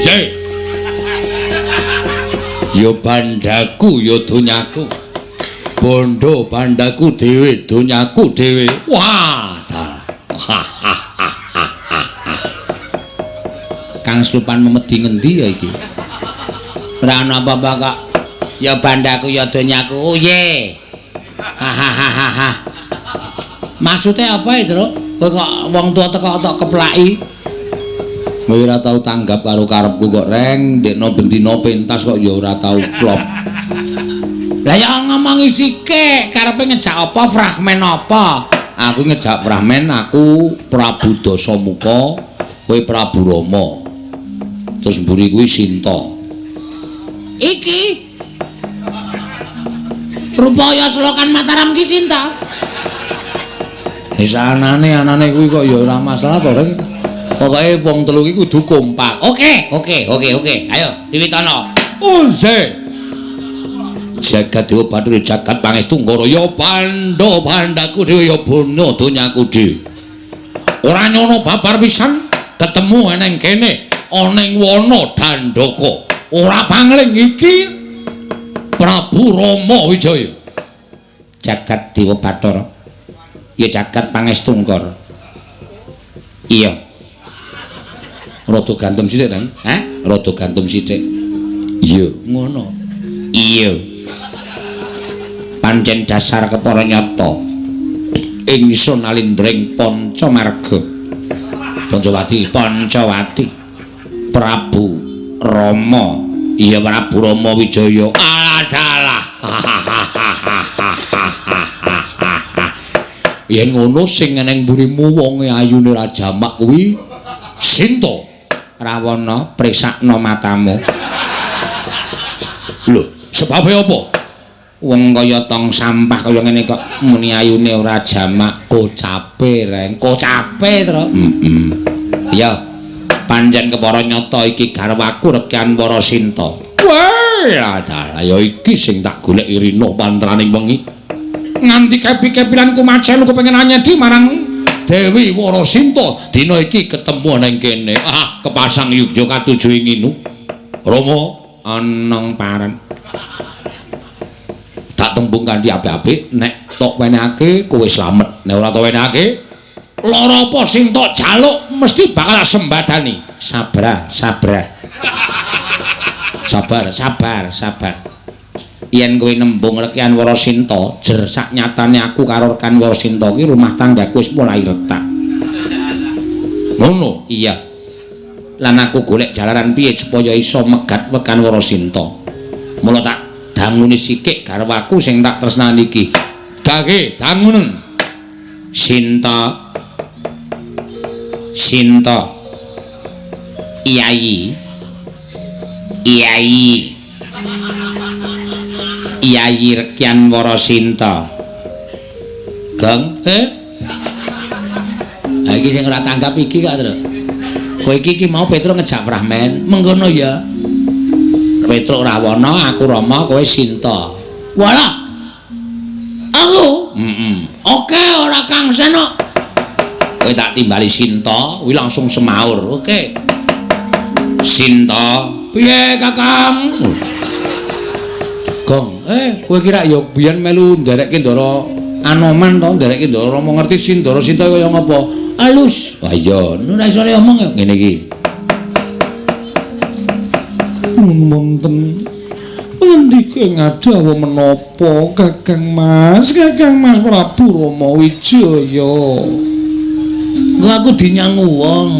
Unse. Ya bandaku ya donyaku. Bondo bandaku dhewe, donyaku dhewe. Wah, Kang Slupan memedi ngendi ya iki? Ora ana apa-apa kok. Ya bandaku ya donyaku. Oh ye. Hahaha. Maksude apa itu, Truk? Kowe kok wong tuwa teko tok keplaki? Kowe ora tau tanggap karo karepku kok, Reng. Ndekno bendina pentas kok ya ora tau klop. Lah ya ngomongi sithik, karepe ngejak apa, fragmen apa? Aku ngejak fragmen aku Prabu Dasamuka, kowe Prabu Rama. Terus mburi kuwi Sinta. Iki rupaya Selokan Mataram ki Sinta. Wis anane kuwi kok ya ora masalah to, Reng. Pokoke wong telu iki kudu kompak. Oke. Ayo diwitono. Unse. Jagat Dewa Bathara jagat pangestu Ngara ya pandha bandaku dhewe ya bono donyaku dhewe. Ora nyono babar pisan ketemu eneng kene ana ing wana Dandaka. Ora pangling iki Prabu Rama Wijaya. Jagat Dewa Bathara ya jagat pangestu Ngara. Iya. Rada gantum sithik, Tang. Hah? Rada gantum sithik. Iya, ngono. Iya. Pancen dasar kepara nyata. Ingsun alindring panca marga. Pancawati, Pancawati. Prabu Rama. Iya Prabu Rama Wijaya. Alah. Yen ngono sing eneng mburimu wonge ayune ra jamak kuwi Sinta. Rawana prisakno matamu. Lho, sebabe apa? Wong kaya tong sampah kaya ngene kok muni ayune ora jamak, kocape Reng, kocape, Tru. Heeh. Ya, pancen kepara nyata iki garwaku Rekyan Warasinta. Wah, dalah ya iki sing tak golek rino pantraning wengi. Nganti kepi-kepilan kumacen kepengin anyedi marang Dewi Warasinta. Dina iki ketemu nang kene. Ah, kepasang yugya katuju ing nginu. Rama anang paren. Tak tembung kanthi apik-apik, nek tok wenehake kowe slamet, nek ora tok wenehake lara apa sing tok jaluk mesti bakal sembadani. Sabar, sabar. Sabar, sabar, sabar. Yen kowe nembung Rekyan Warasinta, jer sak nyatane aku karo Rekyan Warasinta ki rumah tanggaku wis mulai retak. Ngono? Iya. Lan aku golek jalaran piye supaya iso megat Rekyan Warasinta. Mula tak dangune sikik garwaku sing tak tresnani iki. Gage dangunen. Sinta. Sinta. Iyai. Iyai. Iyai Rekyan Warasinta. Gong, eh? Ha iki sing ora tanggap iki kok, Tru. Kowe iki mau Petro ngejak fragmen, mengkono ya. Petro Rawana, aku Rama, kowe Sinta. Walah. Aku? Heeh. Oke, ora Kang Seno. Kowe tak timbali Sinta, kuwi langsung semaur. Oke. Sinta, piye Kakang? Gong, kowe kira ya biyen melu nderekke Ndara Anoman to, nderekke Ndara Rama ngerti Sindara Sinta kaya ngapa? Alus. Wah iya, ora iso le omong ya ngene iki. Nun wonten ngendika ngadawa menapa Kakang Mas, Kakang Mas Prabu Rama Wijaya. Engko aku dinyangu wong.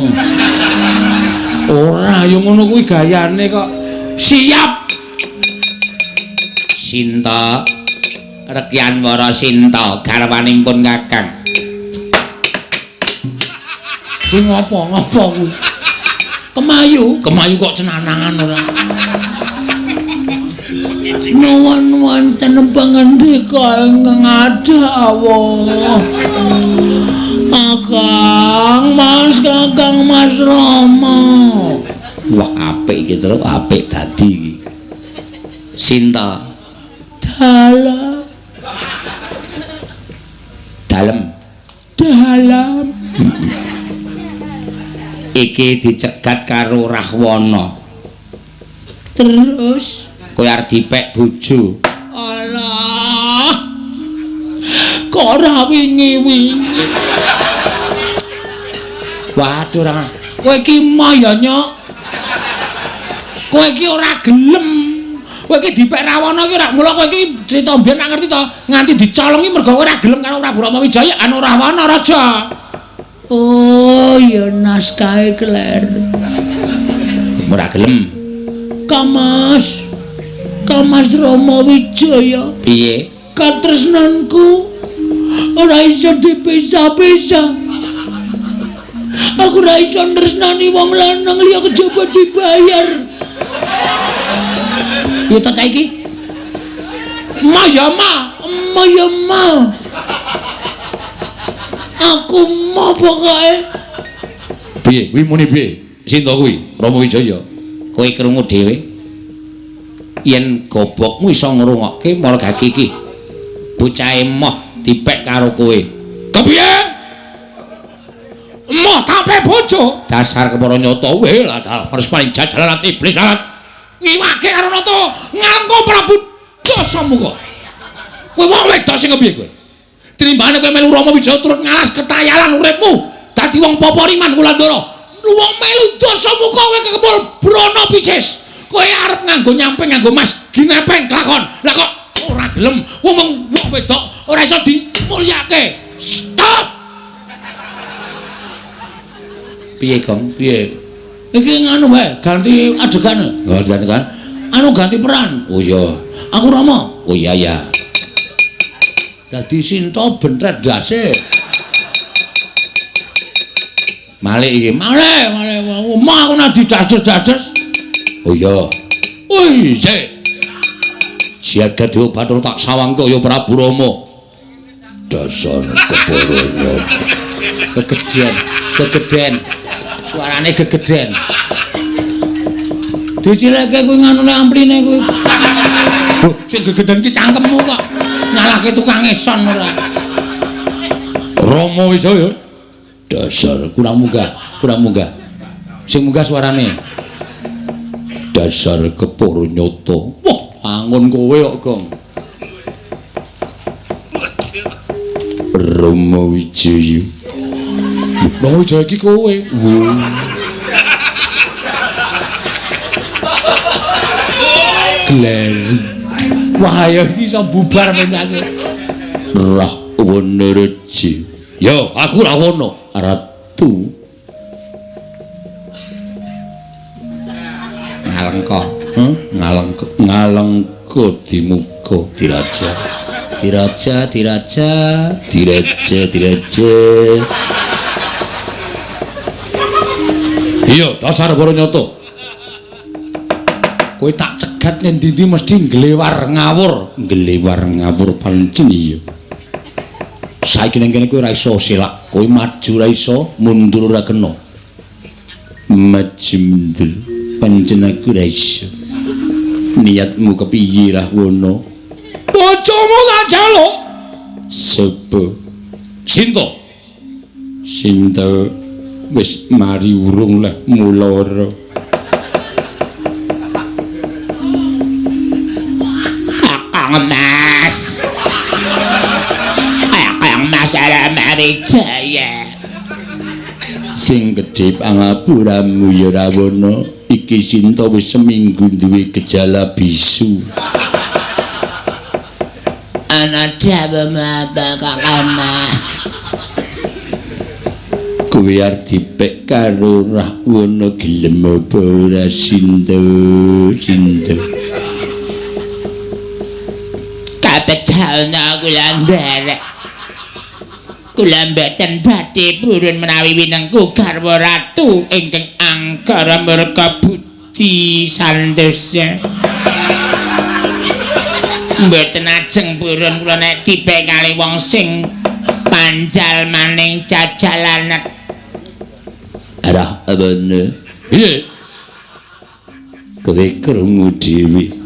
Ora, ya ngono kuwi gayane kok. Siap. Sinta Rekyan Warasinta garwanipun Kakang. Kuwi ngopo ngopo kuwi? Kemayu, kemayu kok cenanangan ora. Nuwun wonten pangandika ingkang adhawuh. Kakang Mas, Kakang Mas Rama. Wah, apik iki, Tru, apik dadi iki. Sinta. Dalam. Dalem. Dalam. Iki dicegat karo Rahwana. Terus kowe arep dipek bojo. Alah. Kok ora wingi-wingi. Waduh ora. Kowe iki moh ya, Nyok. Kowe iki ora gelem. Kowe iki dipek Rawana iki ora mula kowe iki crita mbiyen ora ngerti to, nganti dicolongi mergo kowe ora gelem karo Prabu Rama Wijaya anu Rawana raja. Oh, ya naskahe kleru. Ora gelem. Kamas. Kamas Rama Wijaya. Piye? Katresnanku ora iso dipisah-pisah. Aku ora iso nresnani wong lanang liya kejaba dibayar. Piye to cah iki? Ma ya ma, ma ya ma. Aku mau pokoke. Piye? Kuwi muni piye? Sinta kuwi, Rama Wijaya. Kowe krungu dhewe. Yen gobokmu iso ngrungokke margake iki. Bocahe moh dipek karo kowe. Kepiye? Moh tape bojo. Dasar kepara nyata we lah harus paling jajalan iblis lalat. Ngiwake karo nata ngalengka Prabu Dasamuka. Kowe wong wedok sing kepiye kowe? Tinimbane kowe melu Rama Wijaya turut ngalas ketayalan uripmu. Dadi wong poporiman Wulandara. Wong melu Dasamuka kowe kekepul brana picis. Kowe arep nganggo nyamping nganggo mas ginepeng kelakon. Lah kok ora gelem wong wong wedok ora iso dimulyake. Stop. Piye, Gong? Piye? Iki nganu wae, ganti adegan. Ganti adegan. Anu ganti peran. Oh iya. Aku Rama. Oh iya ya. Dadi Sinta bentret ndase. Malik iki, malik, malik. Omah aku nak didados-dados. Oh iya. Wih, sik. Jagat Dewa Bathara tak sawang kaya Prabu Rama. Dasar kepara nyata. Kegeden, kegeden. Suarane gegeden. Dicileke kuwi nganune ampline kuwi. Lho, sing gegeden ki cangkemmu kok. Nyalahke tukang eson ora. Rama Wijaya. Dasar kurang munggah, kurang munggah. Sing munggah suarane. Dasar kepara nyata. Wah, bangun kowe kok, Gong. Rama Wijaya. Rama Wijaya iki kowe. Gler. Wah, ya iki iso bubar menyane. Rahwana Reji. Yo, aku Rahwana, ratu. Ngalengka, Ngalengka, ngalengka dimuka diraja. Diraja, diraja, diraja, diraja. Iya, dasar para nyata. Kowe tak cegat ning ndi-ndi mesti nglewar ngawur, nglewar ngawur pancen iya. Saiki ning kene kowe ora iso selak, kowe maju ora iso, mundur ora kena. Maju mundur, pancen aku ora iso. Niatmu kepiye Rahwana? Bojomu tak jaluk. Sapa? Sinta. Sinta wis mari urung leh mulara. Kakang Mas. Kakang Mas Rama Wijaya. Sing gedhe pangapuramu ya Rahwana, iki Sinta wis seminggu duwe gejala bisu. Ana dawuh apa Kakang Mas? Kowe arep dipek karo Rahwana gelem apa ora Sinta? Sinta. Kapecana kula nderek. Kula mboten badhe purun menawi winengku garwa ratu ingkang angkara murka budi santosa. Mboten ajeng purun kula nek dipek kali wong sing panjal maning jajalanet. Rahwana. Piye? Kowe krungu dhewe.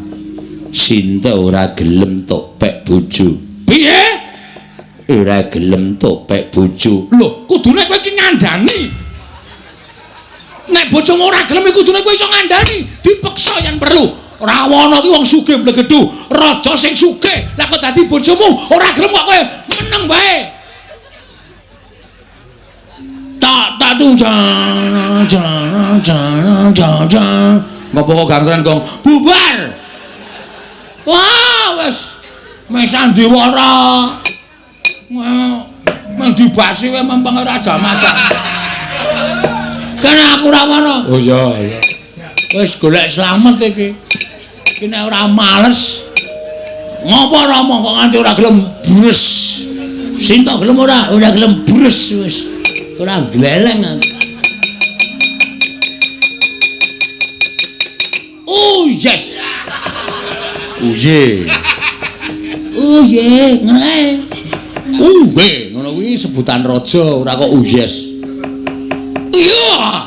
Sinta ora gelem tok pek bojo. Piye? Ora gelem tok pek bojo. Lho, kudune kowe iki ngandani. Nek bojomu ora gelem kudune kowe iso ngandani, dipeksa yen perlu. Rawana ki wong sugih mblegedhu, raja sing sugih. Lah kok dadi bojomu ora gelem kok kowe meneng wae. Tak tak tung jang jang jang jang jang. Ngopo kok gangseran gong bubar. Wah, wis mesandiwara. Meng dibasi wae mempeng raja macan. Kene aku Rawana. Oh iya, iya. Wis golek slamet iki. Iki nek ora males. Ngopo Rama kok nganti ora gelem bres. Sinta gelem ora? Ora gelem bres wis. Ora gleleng aku. Oh yes. Oh ye. Oh ye, ngono kae. Uwe, ngono kuwi sebutan raja, ora kok oh yes. Iya.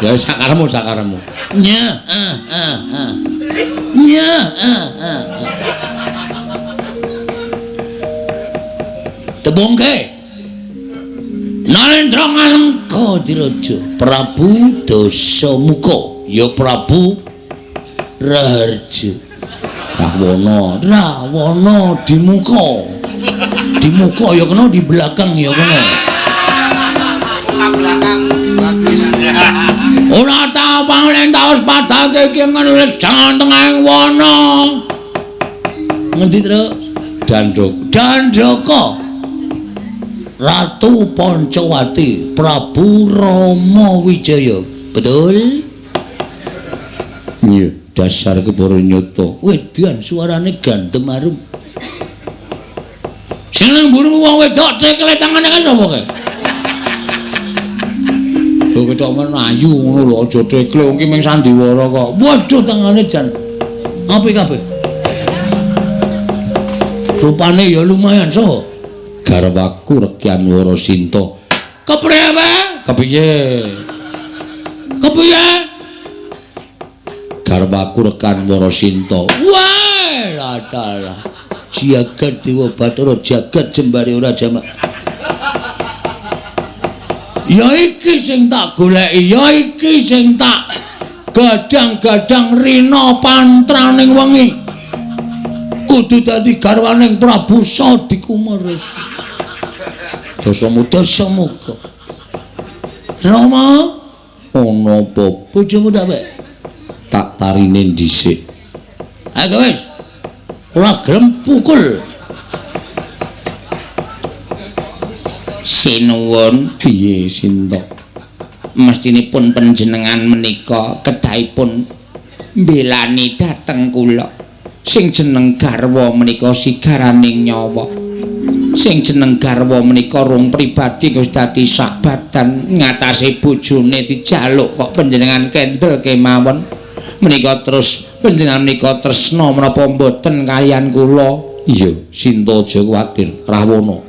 Ya sakaremu sakaremu. Nya, ah ah ah. Nya, ah ah. Tebongke. Narendra Ngalengka Diraja Prabu Dasamuka ya Prabu Raharja. Rahwana, Rahwana di muka. Di muka ya kena, di belakang ya kena. Belakang bagus. Ora tau panglen taos padake iki ngene jangan tengahing wana. Ngendi, Truk? Dandaka. Dandaka. Ratu Pancawati, Prabu Rama Wijaya. Betul? Iya, dasar keboro nyata. Wedan suarane gandem arum. Sing nang mburi wong wedok cekle tangane kan sapa kae? Kok ketok men ayu ngono lho, aja tekle wong ki mung sandiwara kok. Waduh tangane jan apik kabeh. Rupane ya lumayan so. Garwaku Rekyan Warasinta. Kepriwe? Kepiye? Kepiye? Garwaku Rekyan Warasinta. Wah, ladalah. Jagat Dewa Bathara jagat jembare ora jamak. Ya iki sing tak goleki, ya iki sing tak gadang-gadang rina pantraning wengi. Kudu dadi garwaning Prabu Sadikumaris. Dasamuka Dasamuka. Rama, ana apa? Bojomu tak pek? Tak tarine dhisik. Ayo wis. Ora gelem pukul. Sinuwun. Piye Sinta? Mestinipun panjenengan menika kedahipun mbelani dhateng kula. Sing jeneng garwa menika sigaraning nyawa. Sing jeneng garwa menika rong pribadi wis dadi sak badan ngatasi bojone dijaluk kok panjenengan kendel kemawon. Menika terus panjenengan menika tresna menapa mboten kaliyan kula? Iya, Sinta aja kuwatir, Rahwana.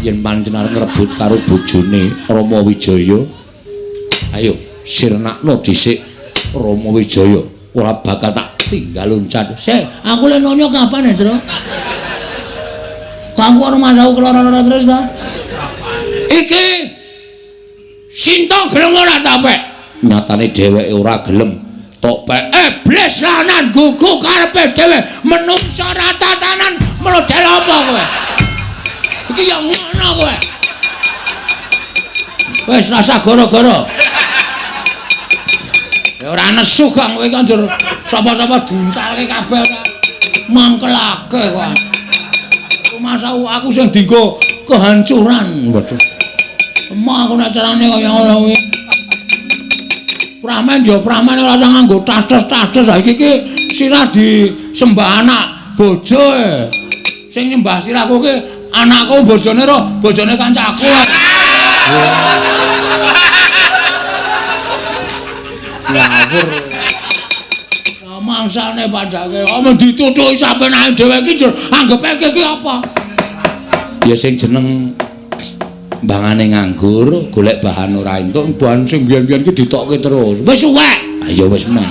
Yen panjenengan ngrebut karo bojone Rama Wijaya, ayo sirnakno dhisik Rama Wijaya, ora bakal tak tinggal loncat. Sik, aku le nanya kapan ya, Tru? Kok aku ora masaku keloro-loro terus ta? Iki Sinta gelem ora ta, Pek? Nyatane dheweke ora gelem. Tok pek iblis lanan gugu karepe dhewe menungsa ratatanan model apa kowe? Iki ya ngono kowe. Wis rasa gara-gara. Ya ora nesu Kang kowe iki anjur sapa-sapa diuncalke kabeh ora mangkelake kok. Rumangsaku aku sing dienggo kehancuran. Waduh. Emoh aku nek carane kaya ngono kuwi. Pramen ya pramen ora usah nganggo tas-tas. Ha iki iki sirah disembah anak bojo. Sing nyembah sirahku ki anakku bojone ro bojone kancaku. Ngawur. Mangsane padake kok ditutuki sapenake dhewe iki anggepe iki apa? Ya sing jeneng bangane nganggur, golek bahan ora entuk, bahan sing biyen-biyen iki ditokke terus. Wis suwek. Ha ya wis men.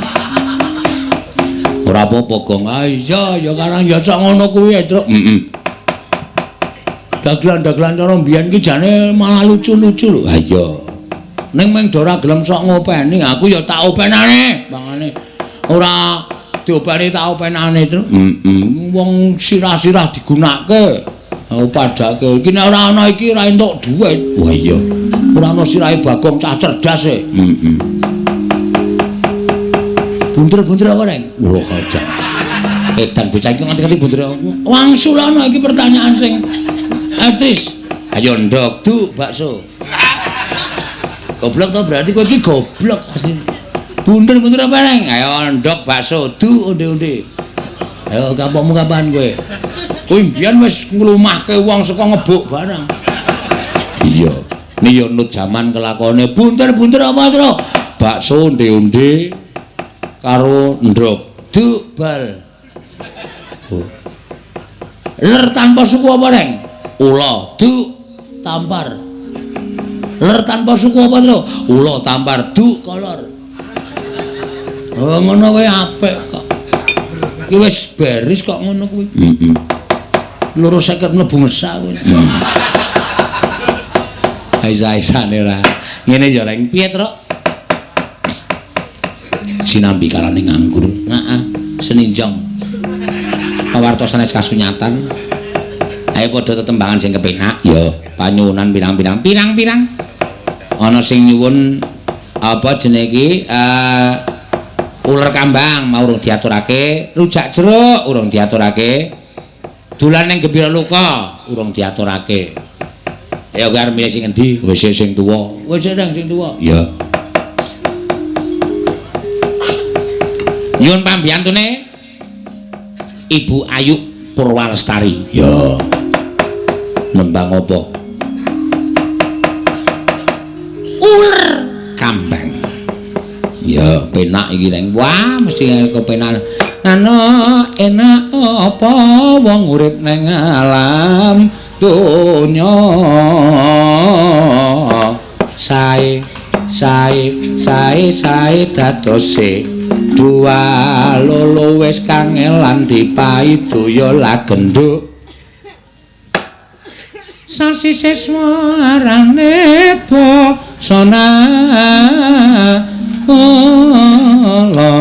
Ora apa-apa, Gong. Ah iya, ya karang ya sak ngono kuwi, Truk. Heeh. Dagelan-dagelan cara mbiyen iki jane malah lucu-lucu lho. Ha iya. Ning meng ora gelem sok ngopeni, aku ya tak openane, bangane. Ora diopeni ta openane, Tru. Heeh. Wong sirah-sirah digunake. Padake iki nek ora ana iki ora entuk dhuwit. Wah iya. Ora ana sirahe Bagong cah cerdas e. Heeh. Bunder-bunder apa, Reng? Lho aja. Edan bocah iki nganti-nganti bunder. Wangsulana iki pertanyaan sing etis. Ayo ndok du bakso. Goblok to berarti kowe iki goblok asline. Bunder-bunder apa, Reng? Ayo ndok bakso du onde-onde. Ayo kapokmu kapan kowe? Kowe mbiyen wis nglumahke wong saka ngebuk barang. Iya. Ni yo nut jaman kelakone bunter-bunter apa, Tru? Bakso onde-onde karo ndok. Du bal. Oh. Ler tanpa suku apa, Reng? Ula, du tampar. Ler tanpa suku apa, Tru? Ula tampar du kolor. Oh, ngono wae apik kok. Iki wis beris kok ngono kuwi. Heeh. Loro seket mlebu ngesak kuwi. Aisa-aisane ora. Ngene ya, Reng. Piye, Truk? Sinambi kalane nganggur. Heeh, seninjong. Pawarta sanes kasunyatan. Ayo padha tetembangan sing kepenak. Ya, panyuwunan pirang-pirang. Pirang-pirang. Ana sing nyuwun apa jenenge iki? Uler kambang mau urung diaturake, rujak jeruk urung diaturake. Dolan ning Gembira Loka urung diaturake. Ayo kowe arep milih sing endi? Wis sing tuwa. Wis sing tuwa. Iya. Nyuwun pambiyantune Ibu Ayu Purwalestari. Ya. Nembang apa? Uler kambang. Ya, penak iki, Reng. Wah, mesti kepenak. Ana enak apa wong urip nang alam donya. Sae sae sae sae dadose dua lolo wis kangelan dipaido ya lagenduk. Sasi siswarane basana kala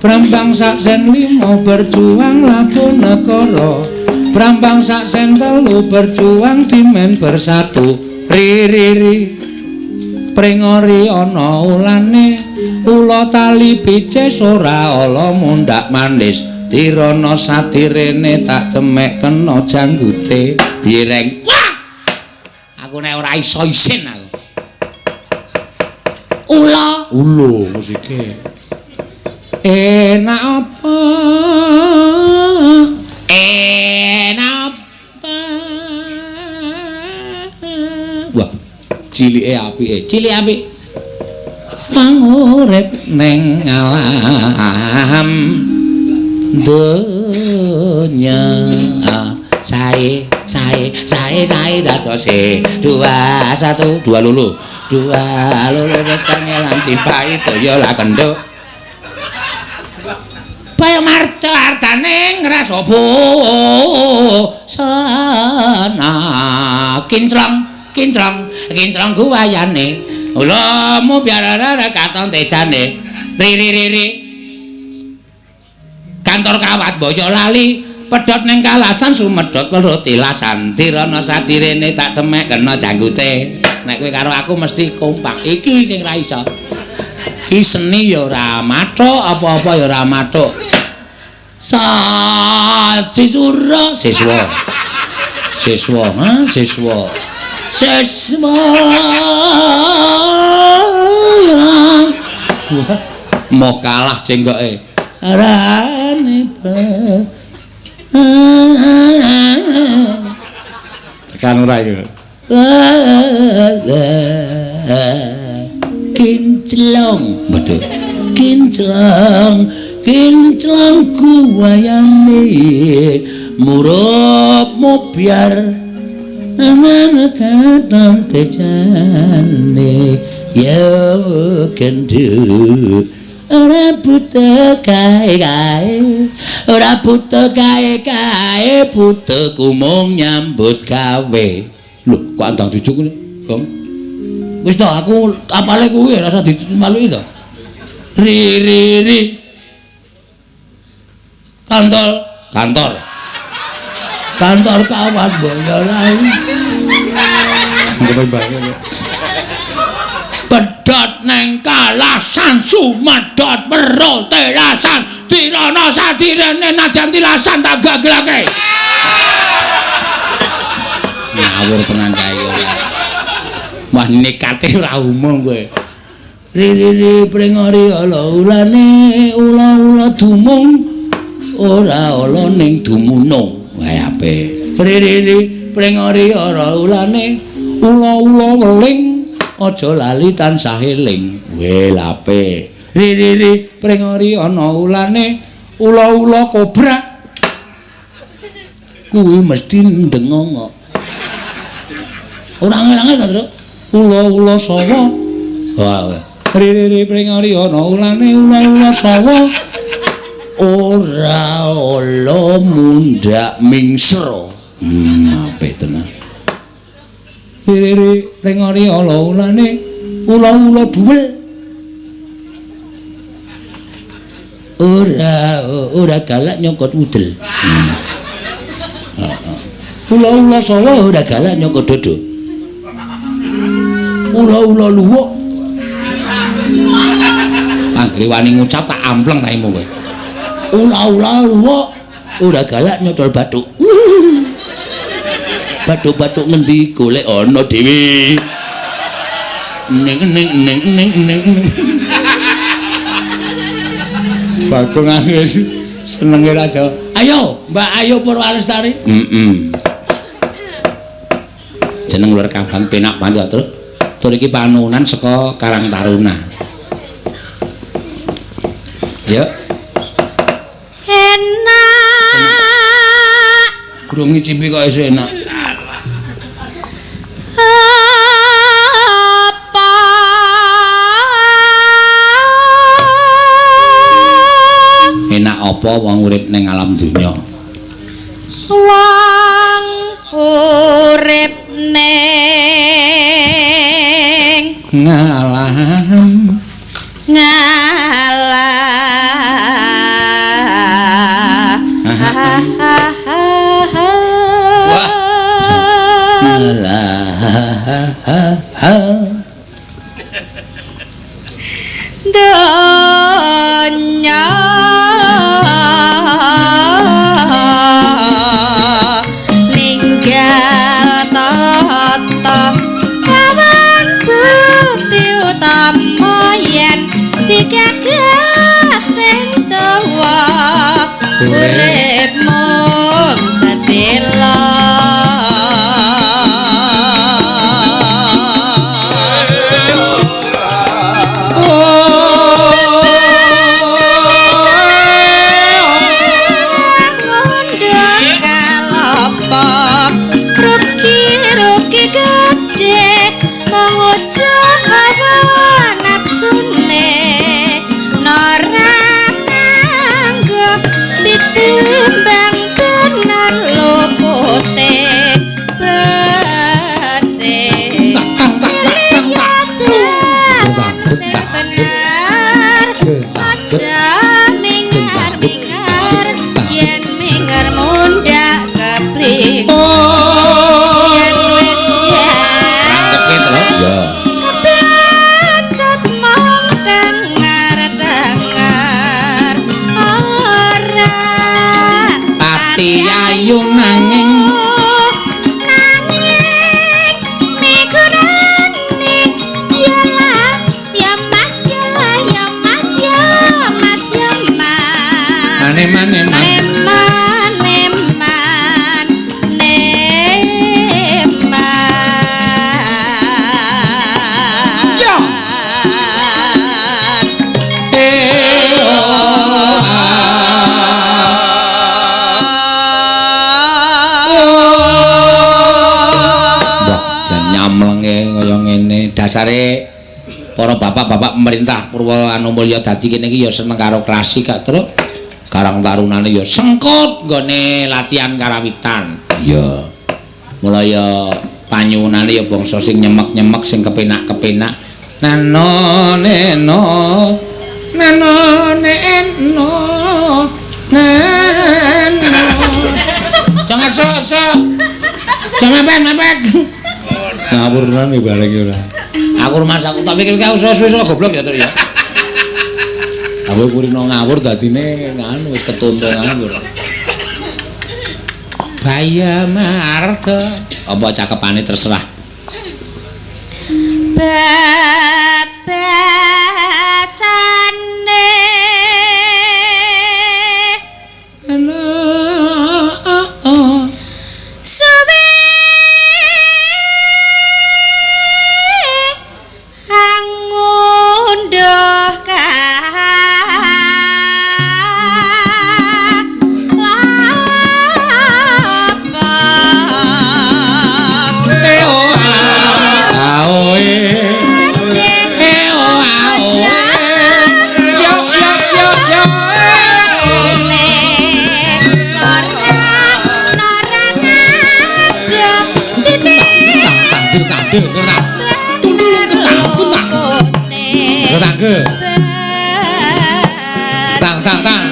Brambang sak sen 5 berjuang laku negara. Brambang sak sen 3 berjuang dimen bersatu. Ri ri ri pringori ana ulane ula tali picis ora ala mundhak manis. Tirana satirene tak demek kena janggute. Piye, Reng? Wah! Aku nek ora iso isin aku. Ula, ulo musike. Enak apa? Enak apa? Wah, cilike apike. Cilik apik. Pangurip ning alam donya. Sae sae sae sae dadose 2 1 2 lolo 2 lolo wis kangelan dipaido ya lah kenduk. Bayo marta artane ngrasa bosana kinclong kinclong kinclong guwayane ulamu biarara katon tejane ri ri ri ri kantor kawat boyo lali pedhot ning kalasan sumedhot weruh tilasan tirana sadirene tak temek kena janggute. Nek kowe karo aku mesti kompak. Iki sing ra iso. Iki seni ya ora mathuk, apa-apa ya ora mathuk. Sisura siswa. Siswa, ha siswa. Siswa. Moh kalah jenggoke. Arane tekan ora iki. Kinclong, waduh. Kinclong, kinclong kuwayane murup mubyar anan katon tejane ya genduk ora buta kae-kae ora buta kae-kae buta kumung nyambut gawe. Lho kok andang jujuk ngene, Gong? Wis to aku apale kuwi rasa dimaluki to. Ri ri ri. Kantor, kantor. Kantor kawat Boyolali. Pedhot neng kalasan sumedhot perotelasan dirana sadirene najan tilasan tak gaglake. Ngawur tenan kae ora. Wah nekate ora umum kowe. Riri pringori ala ulane ula-ula dumung ora ala ning dumunung. Wae apik. Riri pringori ala ulane ula-ula weling aja lali tansah eling. Weh apik. Riri pringori ana ulane ula-ula kobra kuwi mesti ndengongok. Ora angel-angel ta, Truk? Ula-ula sawa. Wah. Riri pringori ana ulane ula-ula sawa ora ala mundhak mingsra. Apik tenan. Riri pringori ala ulane ula-ula duwel ora galak nyokot udel. Ula-ula sawa ora galak nyokot dodo. Ula-ula luwuk anggere wani ngucap tak ampleng raimu kowe. Ula-ula luwuk ora galak nyocol bathuk. Bathuk-bathuk ngendi golek ana dhewe. Ning ning ning ning ning. Bagong wis senenge raja. Ayo, Mbak Ayu Purwalestari. Heeh. Jeneng Lur Kambang penak banget terus. Tur iki panunan saka Karang Taruna. Yuk. Enak. Durung ngicipi kok isih enak. Apa? Enak apa wong urip ning alam donya? Wong urip ning ngalam ngalah. Wah. Ngalah. Donya ninggal tata kawan bukti utama yen digagas sing dawa urip mung sedhela. Rugi-rugi gedhe mung ujug hawa nafsune ora kanggo ditimbang bener lupute becik. Sing bener aja mingar-mingar yen mingar mundhak kepling. Yen wis Ya. Kebacut mung dengar-dengar ora pati ayu nanging nanging migunani ya lah ya mas ya lah ya mas ya mas ya mas mane mane eman eman neman. Ya. Wah, jan nyamlenge kaya ngene. Dasare para bapak-bapak pemerintah Purwanumulya dadi kene iki ya seneng karo klasik gak truk. Karang Tarunane ya sengkut nggone latihan karawitan. Iya. Mula ya panyuwunane ya bangsa sing nyemek-nyemek sing kepenak-kepenak. Nano neno nano neno na Aja mepet. Ngawur tenan iki bareng iki ora. Aku rumah aku tak pikir aku suwe-suwe goblok ya, Tru ya. Aku kurino ngawur dadine nganu wis ketonto ngawur. Bayamarta. Apa cakepane terserah. Bebasane suwe angunduh Tang tang tang.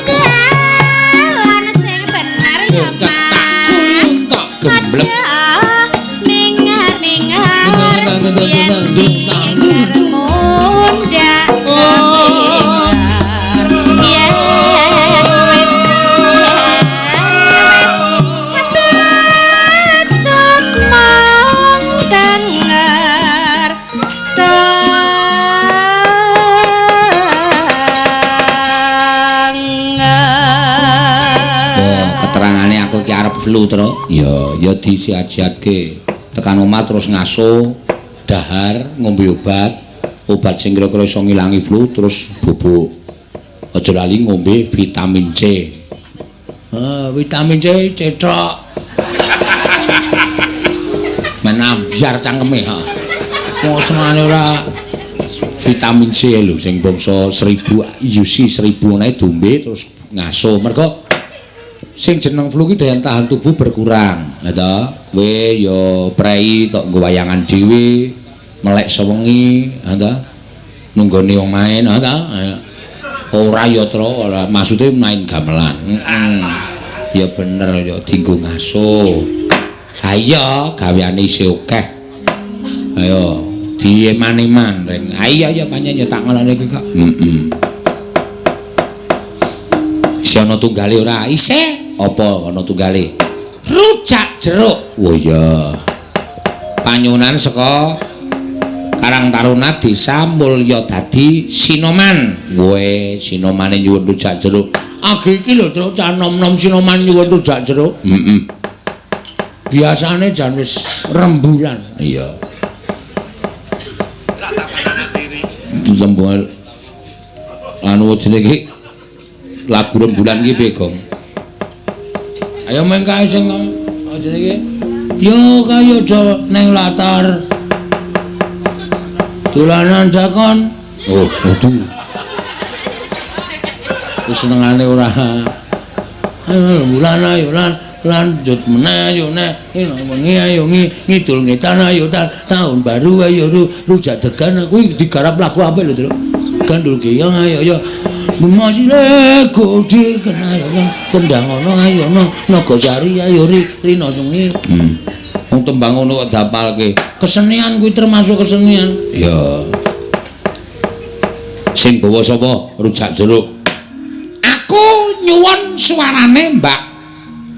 Dalan sing bener ya Mas. Gemblek. Mingar-mingar yen mingar mundhak kepingar. Yen wis kebacut mong denger. Keterangane aku ki arep flu, Tru. Ya, ya disiat-siatke. Tekan omah terus ngaso, dahar, ngombe obat. Obat sing kira-kira iso ngilangi flu terus bubuk. Aja lali ngombe vitamin C. Vitamin C cetrok. Menambiar cangkeme ha. Wong senengane ora vitamin C lho sing bangsa 1000 UC 1000 nae dombe terus ngaso. Mergo sing jeneng flu ki daya tahan tubuh berkurang, ya ta? Kowe ya prei tok nggo wayangan dhewe, melek sewengi, ya ta? Nunggone wong main, ya ta? Ora ya, Tru, ora maksude main gamelan. Heeh. Ya bener ya dienggo ngaso. Ha iya, gaweane isih akeh. Ayo, dieman-eman ring. Ha iya ya pancen ya tak ngelane iki kok. Heeh. Isih ana tunggale ora? Isih. Apa ana tunggale? Rujak jeruk. Oh iya. Panyuwunan saka Karang Taruna Desa Mulyadadi Sinoman. Woe, Sinomane nyuwun rujak jeruk. Age iki lho, Truk, cah nom-nom Sinoman nyuwun rujak jeruk. Heeh. Biasane jan wis rembulan. Iya. Tembung anu jenenge iki lagu rembulan iki piye, Gong? Ayo main kae sing jenenge iki. Yo kaya aja ning latar. Dolanan dakon. Oh, kudu. Wis senengane ora. Ayo rembulan ayo lan lanjut meneh ayo neh wengi ayo ngidul ngetan ayo tahun baru ayo rujak degan kuwi digarap lagu apik lho, Truk. Gandul geyong ayo yo masih lego dikenal kendang ono ayo no Nagasari ayo rino sungi. Wong tembang ngono kok dapalke. Kesenian kuwi termasuk kesenian. Ya. Sing bawa sapa? Rujak jeruk. Aku nyuwun suarane Mbak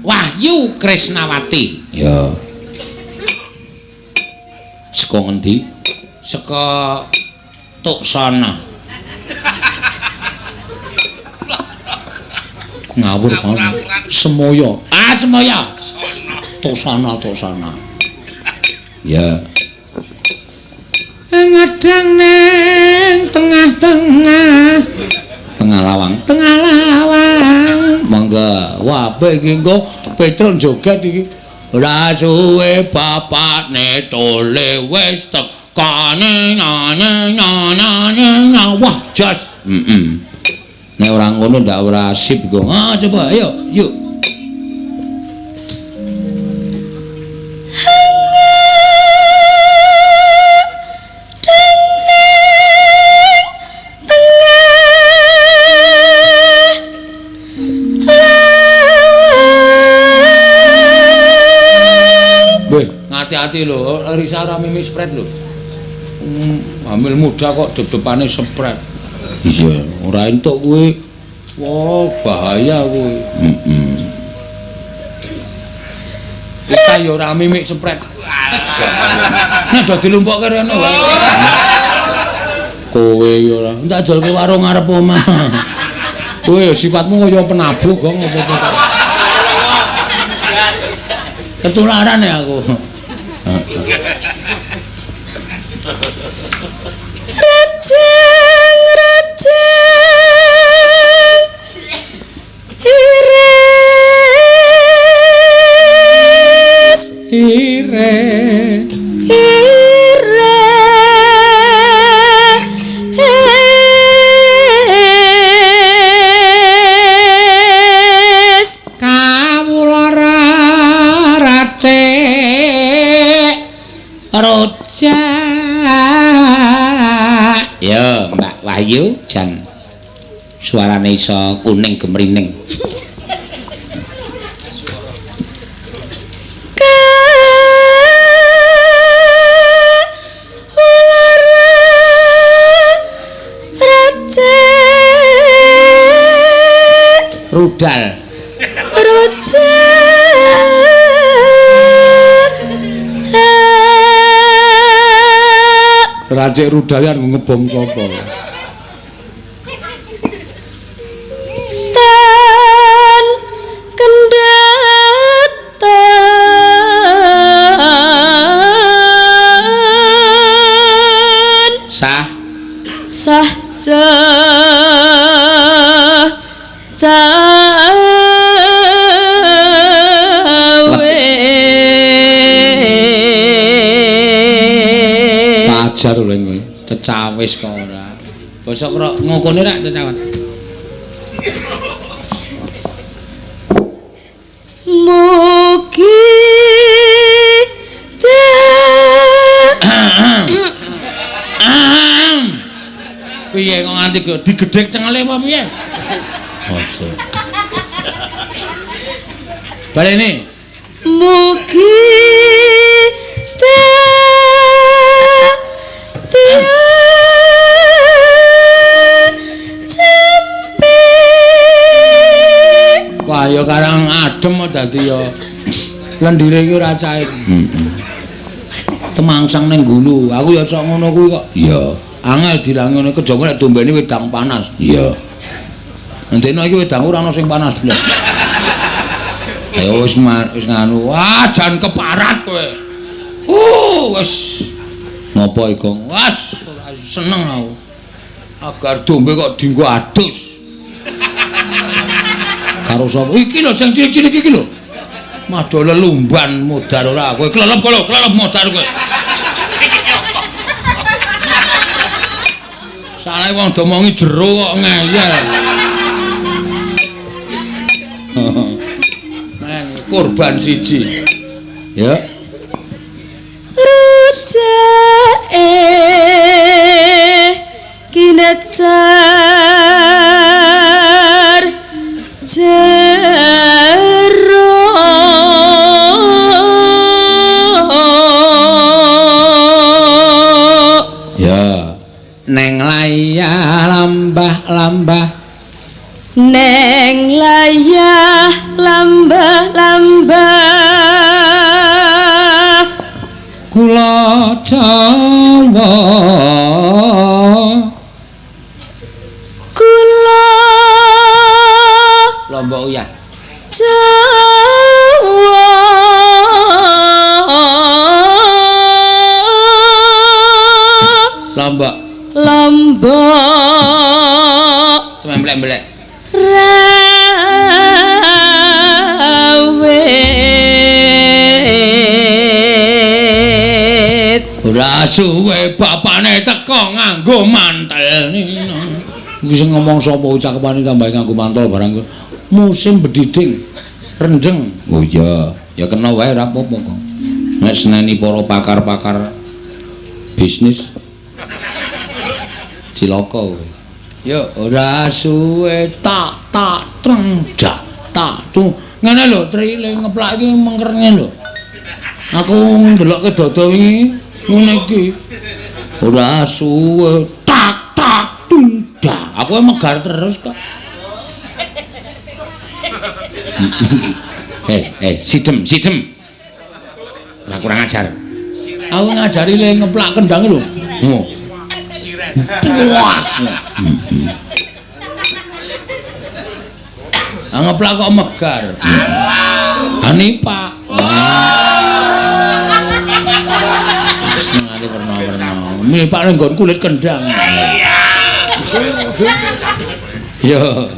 Wahyu Krisnawati. Ya. Saka ngendi? Saka Tuksana. Ngawur banget. Semoyo. Ah, Semoyo. Tuksana, Tuksana. Ya. Ngadang neng tengah-tengah. Tengah lawang. Tengah lawang. Monggo. Wah, apik iki engko Petro joget iki. Ora suwe bapakne tole wis tekane nane nane na. Wah, jos. Heeh. Nek ora ngono ndak ora sip kok. Ah, coba ayo, yuk. Hati-hati lho, Risa ora mimik spret lho. Hamil muda kok dep-depane spret. Iya, ora entuk kuwi. Wah, bahaya kuwi. Heeh. Kita ya ora mimik spret. Nah, do dilumpukke rene wae. Kowe iki ora. Tak jolke warung ngarep omah. Kowe sifatmu kaya penabuh gong apa-apa. Ketularan ya aku. Rejeng rejeng iris ire ire is kawula racik rojak. Ya Mbak Wahyu jan suarane iso kuning gemrining. Rudal rujak racik rudal yang ngebom sapa tan kendatan sah sah ajar lho kowe cecawis kok ora basa krok ngokone rak cecawat mugi piye kok nganti digedhek cengele apa piye aja balene mugi wah ya karang adem dadi ya lendire iki ora cair. Heeh. Temangsang ning gulu. Aku ya sok ngono kuwi kok. Iya. Angel dilangi ngono kejaba nek dombene wedang panas. Iya. Ndene iki wedang ora ana sing panas blas. Ayo wis wis nganu. Wah, jan keparat kowe. Wis ngopo iku? Wes ora seneng aku. Agar dombe kok dienggo adus. Karo sapa? Iki lho sing cilik-cilik iki lho. Madha lelumban modar ora kowe klelep lho, klelep modar kowe. Salah wong domongi jero kok ngeyel. Neng korban siji. Ya. Rujake kinecar jero ya neng layah lambah-lambah neng layah lambah-lambah kula Jawa kula Lombok uyah Jawa Lombok Lombok tememblek-mblek rawit ora suwe bapane teko nganggo mantel. Iki sing ngomong sapa cakepane tambahe nganggo mantel barang musim bediding rendeng. Oh iya, ya kena wae ora apa-apa kok. Nek seneni para pakar-pakar bisnis cilaka kowe. Ya ora suwe tak tak treng dak tak tu. Ngene lho, trile ngeplak iki mengkerne lho. Aku ndelokke dada wingi ngene iki. Ora suwe tak tak tunda. Aku megar terus kok. Sidem, sidem. Ora kurang ajar. Aku ngajari le ngeplak kendang lho. Oh. Wah. Ngeplak kok megar. Ani Pak. Senengane werna-werna. Mipak nang nggon kulit kendang. Yo.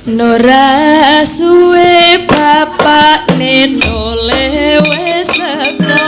Nora suwe bapak nenole wis teko.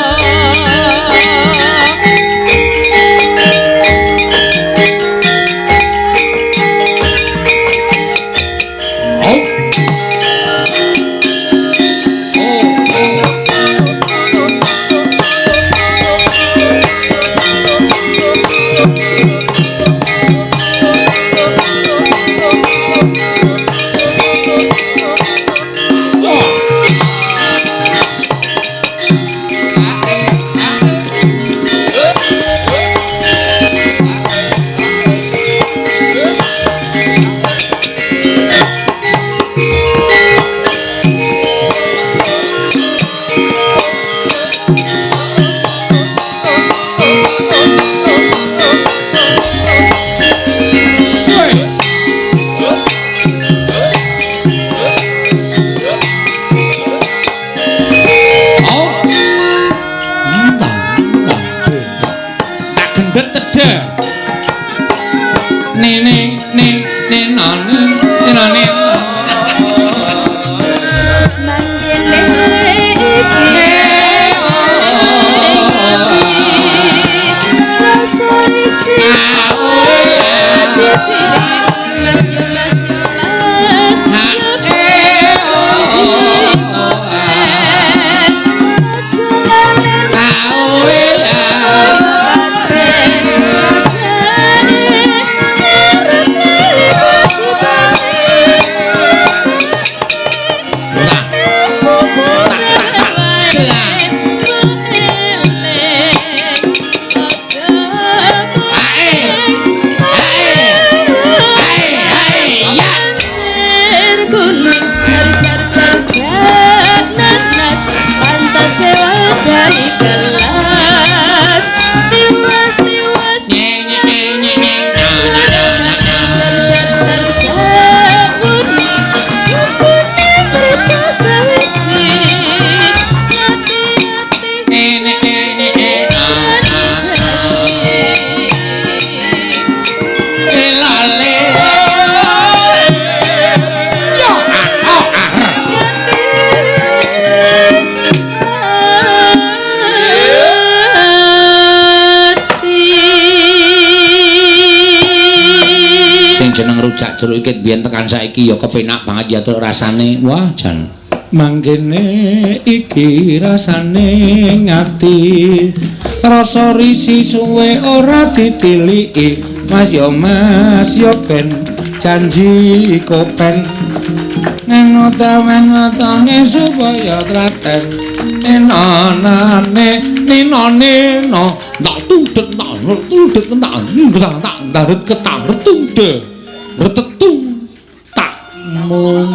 Jeruk iki biyen tekan saiki ya kepenak banget ya truk rasane. Wah, jan. Mangkene iki rasane ngati. Rasa risi suwe ora ditiliki. Mas yo mas yo ben janji kopen. Neno tawen watange supaya traten. Nenonane ninone no tak tudet tak tudet tak tak daret ketang retude. Retetung tak mung.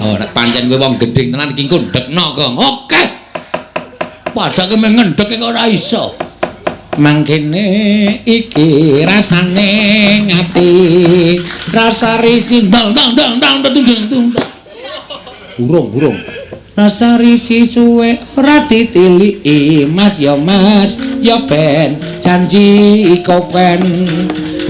Oh, nek pancen kowe wong gendhing tenan iki engko ndekno, Gong. Oke. Padake mung ngendhek kok ora iso. Mangkene iki rasane ngati, rasa risi ndang ndang ndang ndang ndang ndang. Urung, urung. Rasa risi suwe ora ditiliki. Mas yo mas yo ben janji kopen.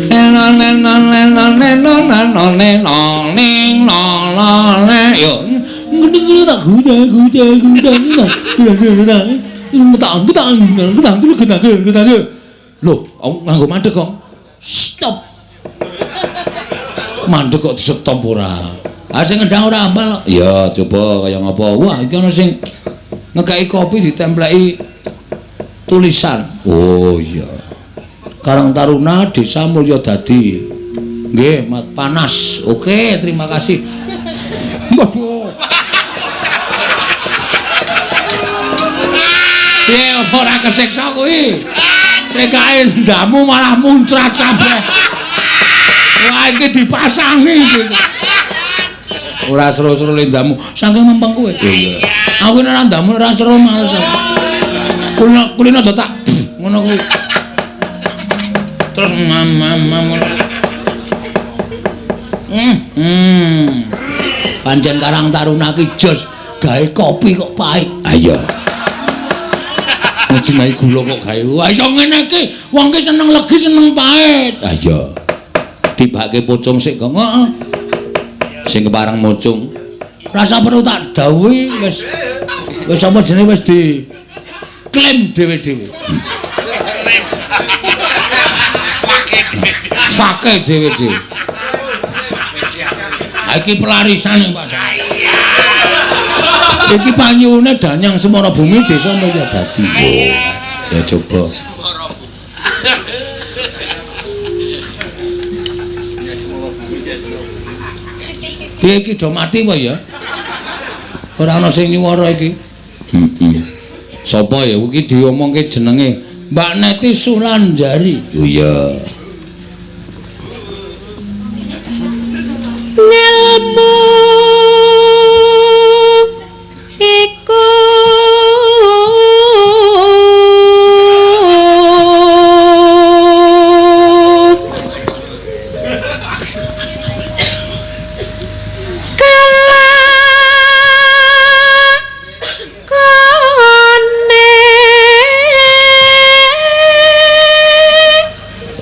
Neno neno neno neno neno neno ning no no ne yo ngene tak guda guda guda guda guda guda guda guda guda. Lho, nganggo mandek kok. Stop. Mandek kok di-stop ora? Ah sing ngendang ora ambal. Ya coba kaya ngapa. Wah, iki ana sing ngekeki kopi ditempleki tulisan. Oh iya. Karang Taruna Desa Mulyodadi. Nggih, mat panas. Oke, terima kasih. Waduh. Apa ora kesiksa kuwi? Rekae ndamu malah muncrat kabeh. Wah iki dipasangi iki. Ora seru-seru lendamu, saking mempeng kowe. Iya. Aku nek ora ndamu ora seru males. Kulino kulino do tak ngono kuwi. Terus mam. Pancen Karang Taruna ki jos gawe kopi kok pahit. Ha iya. Njenengi gula kok gawe. Wah ya ngene iki, wong ki seneng legi seneng pahit. Ha iya. Tibake pocong sik kok. Heeh. Sing kepareng mocong. Rasa perlu tak dawuhi wis wis apa jenenge wis di klaim dhewe-dhewe. Fake dhewe-dhewe. Ha iki pelarisan Pak. Iki panyuwune Danyang Semara Bumi Desa Mulyadadi. Ya coba. Piye iki do mati apa ya? Ora ana sing nyuwara iki. Heeh. Sapa ya iki diomongke jenenge Mbak Neti Sulanjari. Oh iya. Ngelmu iku kelakone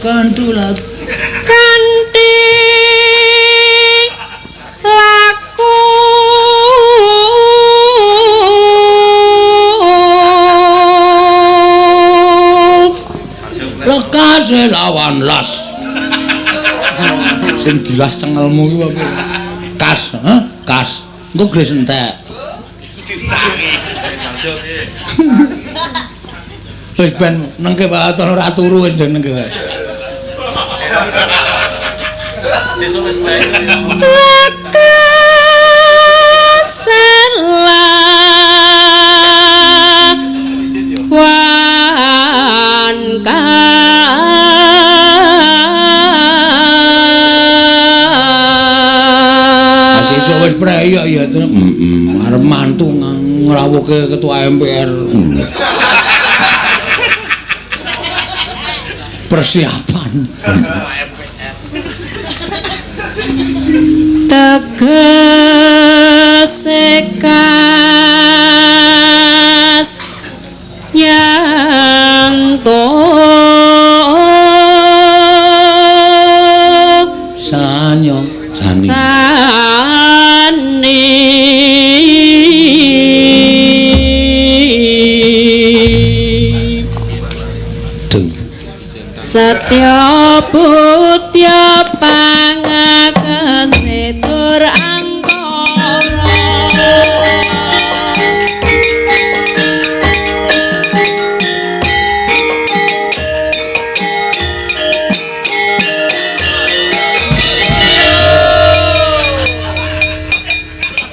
kanthi kanthi laku lekase lawan las. Sing dilas cengelmu iki apa? Kas, ha? Kas. Engko gres entek. Wis ben nengke wae ora turu wis nengke wae. Sesuk wis bae. Lekase lawan kas. Sesuk wis prei ya ya. Heeh, arep mantu ngrawuhke ketua MPR. Persiapan. Tegese kas nyanto sanyo sani sani deng setya putya pangakese tur angkara.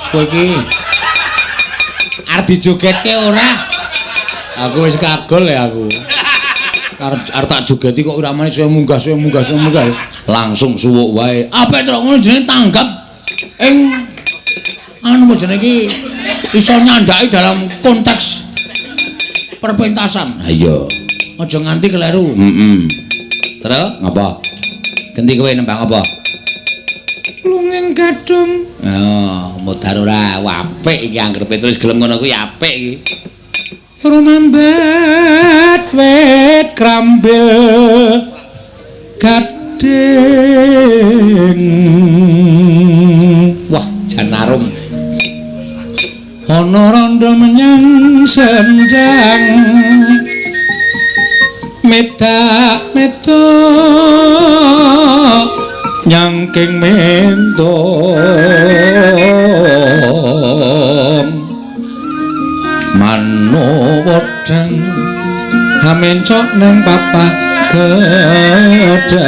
Kowe iki arep dijogetke ora? Aku wis kagol ya aku. Arep tak jogeti kok uramane saya munggah saya munggah saya munggah langsung suwuk wae. Apik truk ngono jenenge tanggap ing anu jenenge iki iso nyandhaki dalam konteks perpentasan. Ha iya. Aja nganti keleru. Heeh. Terus ngapa? Genti kowe nembang apa? Lunging gadung. Oh, modar ora apik iki anggere Petrus gelem ngono kuwi apik iki. Rumambat wit krambil gading. Wah, jan arum. Ana rondo menyang sendang medak medok nyangking mendong mano wedang hamencok nang papah gedang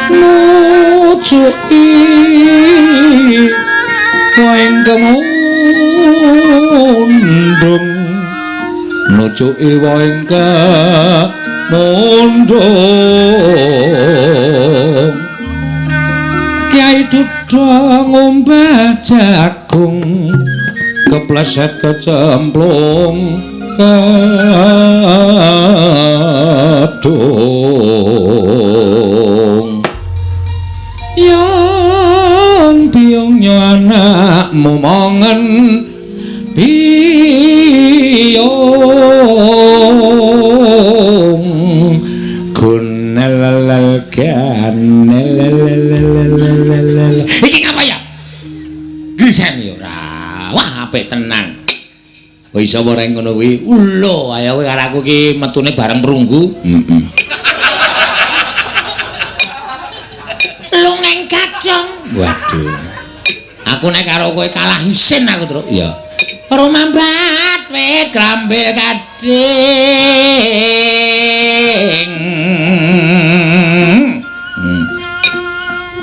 mucuki waeng kemundung. Nucuki wae kemundung. Kyai Dudha ngombah jagung kepleset kecemplung kedung. Yang biyung yo anakmu mongen biyung gunelelel ganelelelelelel. Iki ngapa ya? Grisen ya ora. Wah, apik tenan. Oh iso apa reng ngono kuwi? Lho, ayo kowe karo aku ki metune bareng prunggu. Heeh. Lungeng kadang. Waduh. Aku nek karo kowe kalah isin aku, Truk. Iya. Rumambat wit krambil kading.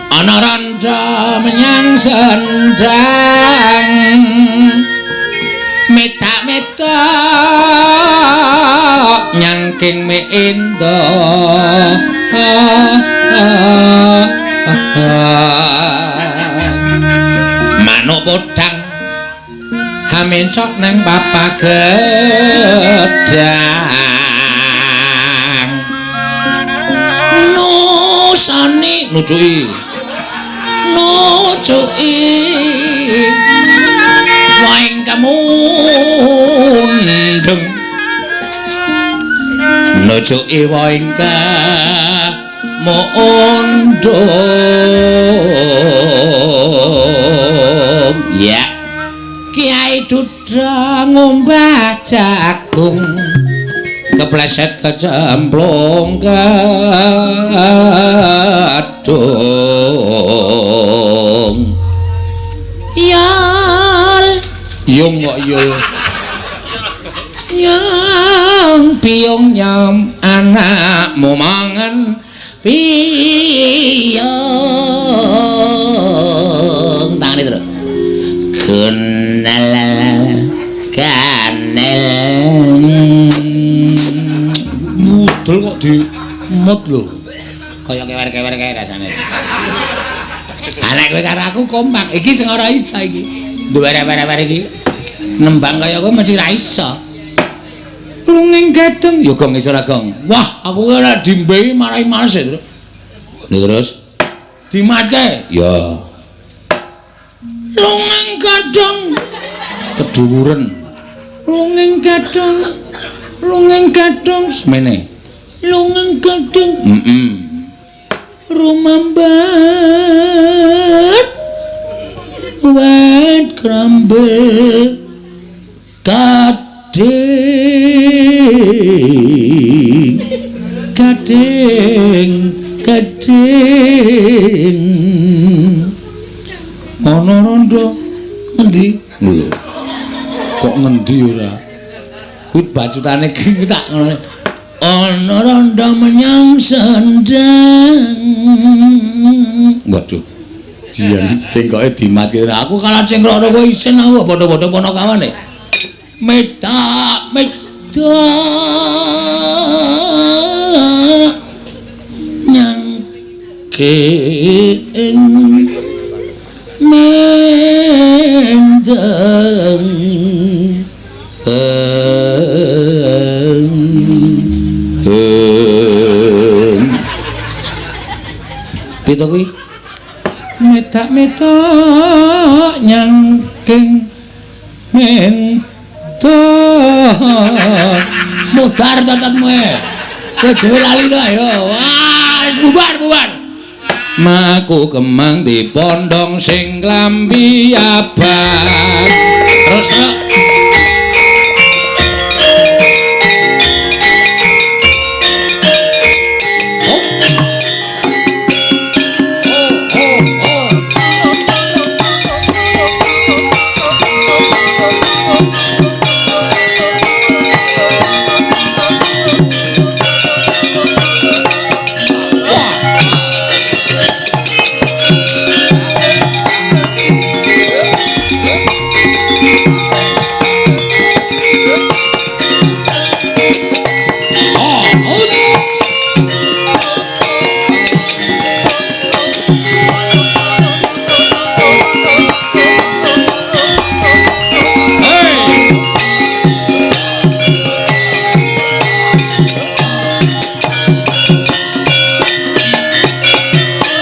Ana randha menyang sendang. Metak-metak nyangking meendo. Manuk podang hamencok nang papa gedang. Nusani nucuki nucuki waeng kemundung. Nucuki waeng kemundung. Ya. Kyai Dudha ngombah jagung kepleset kecemplung kedung. Yol yung kok yul. Yang biyung nyam anakmu mangan biyung. Tangane terus. Gunelel ganel. Mudul kok dimut lho. Kaya kewer-kewer kae rasane. Anek kowe karo aku kompak. Iki sing ora iso iki. Duwer-wer iki. Nembang kaya kowe mesti ra iso. Lunging gedeng ya gong iso ra gong. Wah, aku ora dimbehi marai males ya, Truk. Lha terus dimatke. Ya. Lunging gedeng keduwuren. Lunging gedeng. Lunging gedeng semene. Lunging gedeng. Heeh. Rumambat wet krambe gading gading gading. Ana rondo ngendi? Lho. Kok ngendi ora? Kuwi bacutane ki tak ngono. Ana rondo menyang sendang. Waduh. Jian cengkoke dimatke. Aku kalah cengkrok kowe isin aku padha-padha ponokawane. Metak metak nyangking menjeng. Pitu kuwi? Metak-metak nyangking mentok. Mudar cocotmu e. Kowe dhewe lali to ayo. Wah, wis bubar, bubar. Maku kemang dipondong sing klambi abang. Terus terus.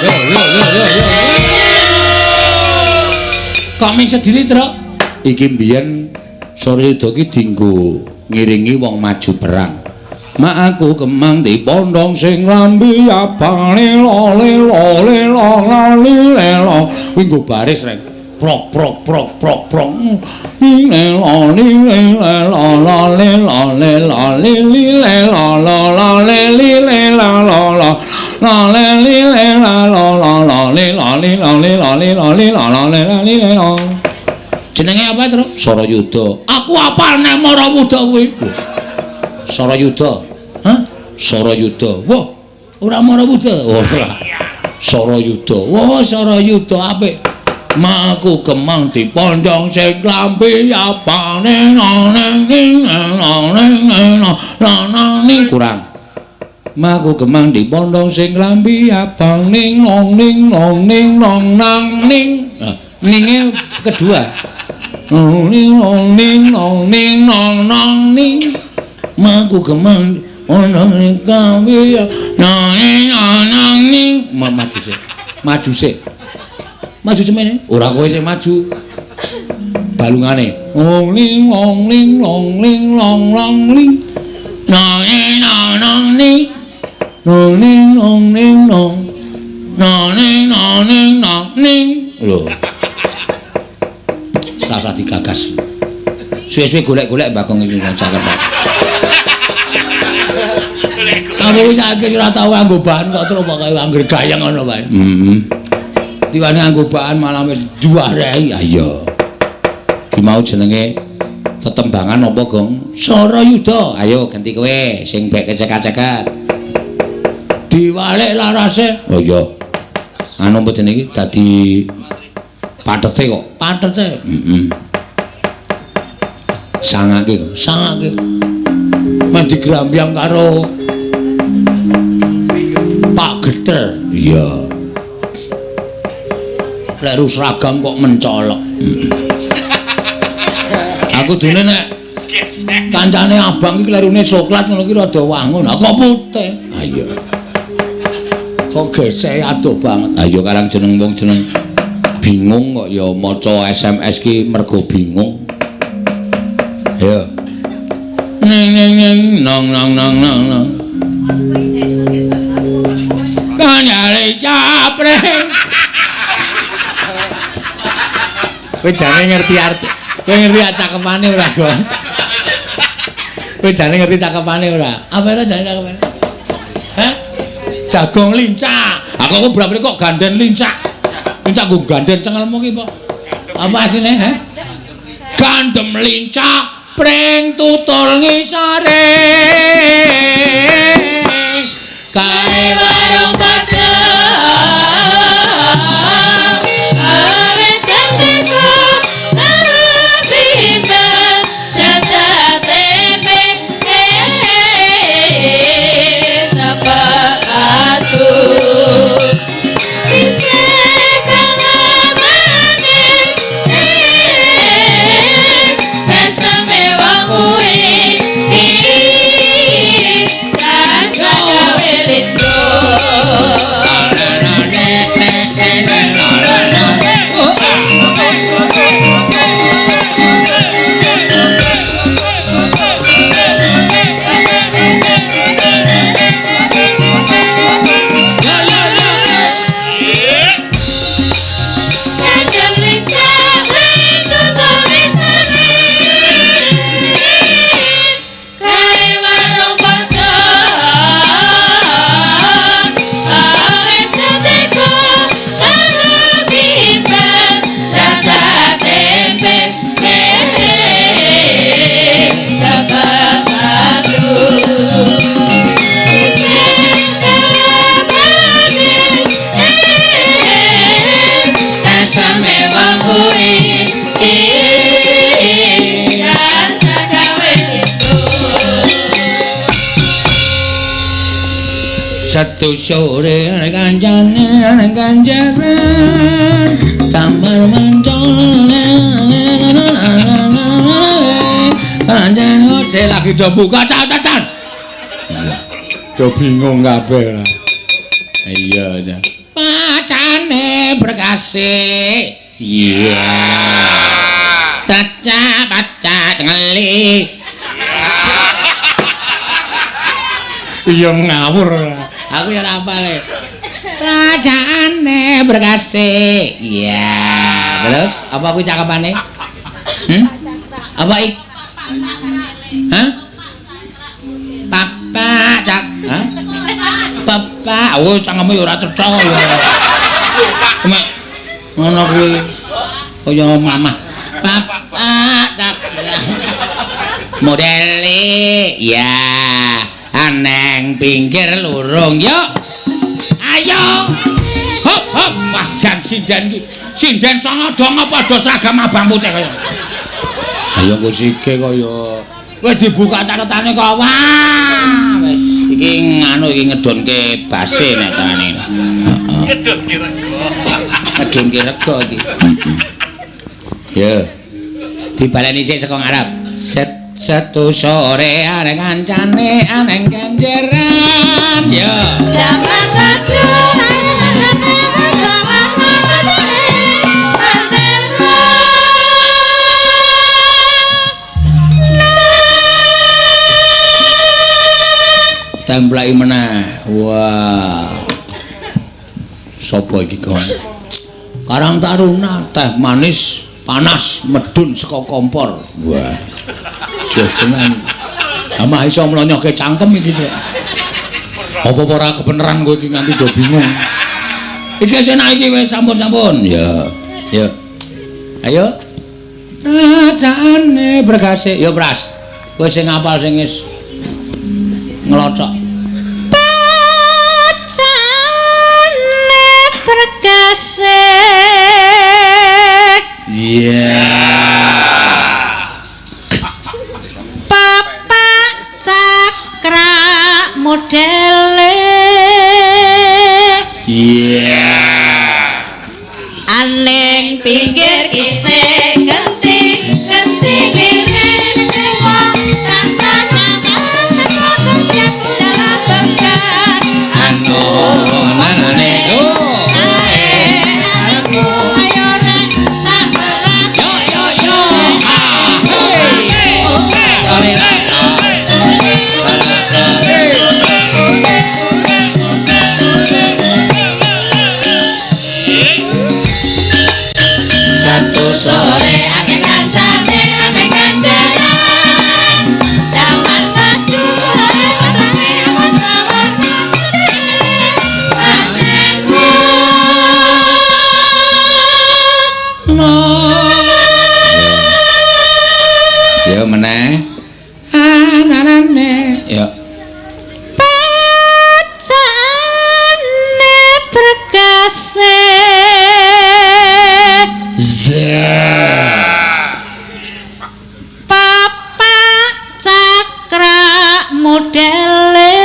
Yo yo yo yo yo. Kok ming sedili, Truk? Iki mbiyen Sarayuda ki dienggo ngiringi wong maju perang. Mak aku kemang dipondong sing lambi abang lelo lelo lelo lali lelo. Kuwi nggo baris reng. Prok prok prok prok prok. Lelo lelo lelo lelo lelo lili lelo lelo lili lelo lelo leli lelo lelo lelo lelo lelo lelo lelo lelo. Jenenge apa, Truk? Sarayuda. Aku apal nek Marawuda kuwi. Sarayuda. Hah? Sarayuda. Wah, ora Marawuda. Ora. Sarayuda. Wah, Sarayuda apik. Mak aku kemang dipondong sing klambi apane nang ning nang ning nang ning kurang. Mak aku kemang dipondong sing klambi abang ning nong ning nong ning nong nang ning. Ninge kedua. Ning nong ning nong ning nong nang ning. Mak aku kemang ana ning kawe nang ning nang ning. Maju sik. Maju sik. Maju semene. Ora kowe sing maju. Balungane. Ong ling ong ling long ling long long ling. Nang ning nang nang ning. Nong ning nong ning nong. Nang ning nang ning nang ning. Lho. Sasah digagas. Suwe-suwe golek-golek Bagong iki cakep. Aku wis saiki ora tau nganggo bahan kok terus pokoke anggere gayeng ngono wae. Heeh. Tiwane nganggo bahan malah wis juarei. Ha iya. Ki mau jenenge tetembangan apa, Gong? Sarayuda. Ayo ganti kowe sing bek kecekat-cekat. Diwalik larase. Oh iya. Anu apa jenenge iki dadi patete kok. Patete. Heeh. Sangake kok. Sangake. Men digrambyang karo Pak Geter. Iya. Kleru seragam kok mencolok. Aku dene nek kancane abang iki klerune coklat ngono ki rada wangun. Kok putih. Ha iya. Kok gesek adoh banget. Ha iya karang jeneng wong jeneng bingung kok ya maca SMS ki mergo bingung. Ayo. Neng neng neng nong nong nong nong nong. Kanyale capreng. Kowe jane ngerti arti. Kowe ngerti cakepane ora, Gong? Kowe jane ngerti cakepane ora? Apa itu jane cakepane? Hah? Jagong lincah. Aku kok berapa kok ganden lincah. Lincah nggo ganden cengelmu ki, Pak. Apa asline, hah? Gandem lincah pring tutul ngisore. Kae warung pojok. Satu sore kancane ganjaran kamar mancol panjenengan saya lagi do buka catatan. Do bingung kabeh ora. Iya ya. Pacane berkase. Iya. Caca paca cengeli. Iya ngawur. Aku ya ora hafal. Rajaane berkase. Iya. Terus apa kuwi cakepane? Apa ik? Hah? Papa cak. Hah? Papa, oh cangkeme ya ora cetha ya. Mek ngono kuwi kaya mamah. Papa cak. Modele ya aneng pinggir lurung yuk. Ayo. Hop hop. Wah jan sinden iki. Sinden sanga dong padha seragam abang putih kaya. Ayo engko sike kaya. Wis dibuka catetane kok. Wah, wis iki nganu iki ngedonke base nek carane. Heeh. Ngedonke rega. Ngedonke rega iki. Heeh. Yo. Dibaleni sik saka ngarep. Set satu sore areng kancane aneng kenjeran. Yo. Jaman maju jaman maju templeki meneh. Wah. Sopo iki kon? Karang Taruna teh manis panas medun saka kompor. Wah. Jos tenan. Amah iso mlonyohke cangkem iki, Cuk. Apa ora kebeneran kowe iki nganti do bingung. Iki wis enak iki wis sampun-sampun. Ya. Ya. Ayo. Rajaane berkase. Ya, Pras. Kowe sing ngapal sing wis nglocok. Pacane berkase. Iya. Papak cakra modele. Iya. Aneng pinggir isih genti genti liris wong tansah nyaman dalam bekan anu manane ae anakku ayo rek tak terang yo yo yo ah hey satu sore akeh kancane aneh kancanan jaman maju sore petane awan sawar pacenmu. Ya meneh anane ya pacane berkase. Papak cakra modele.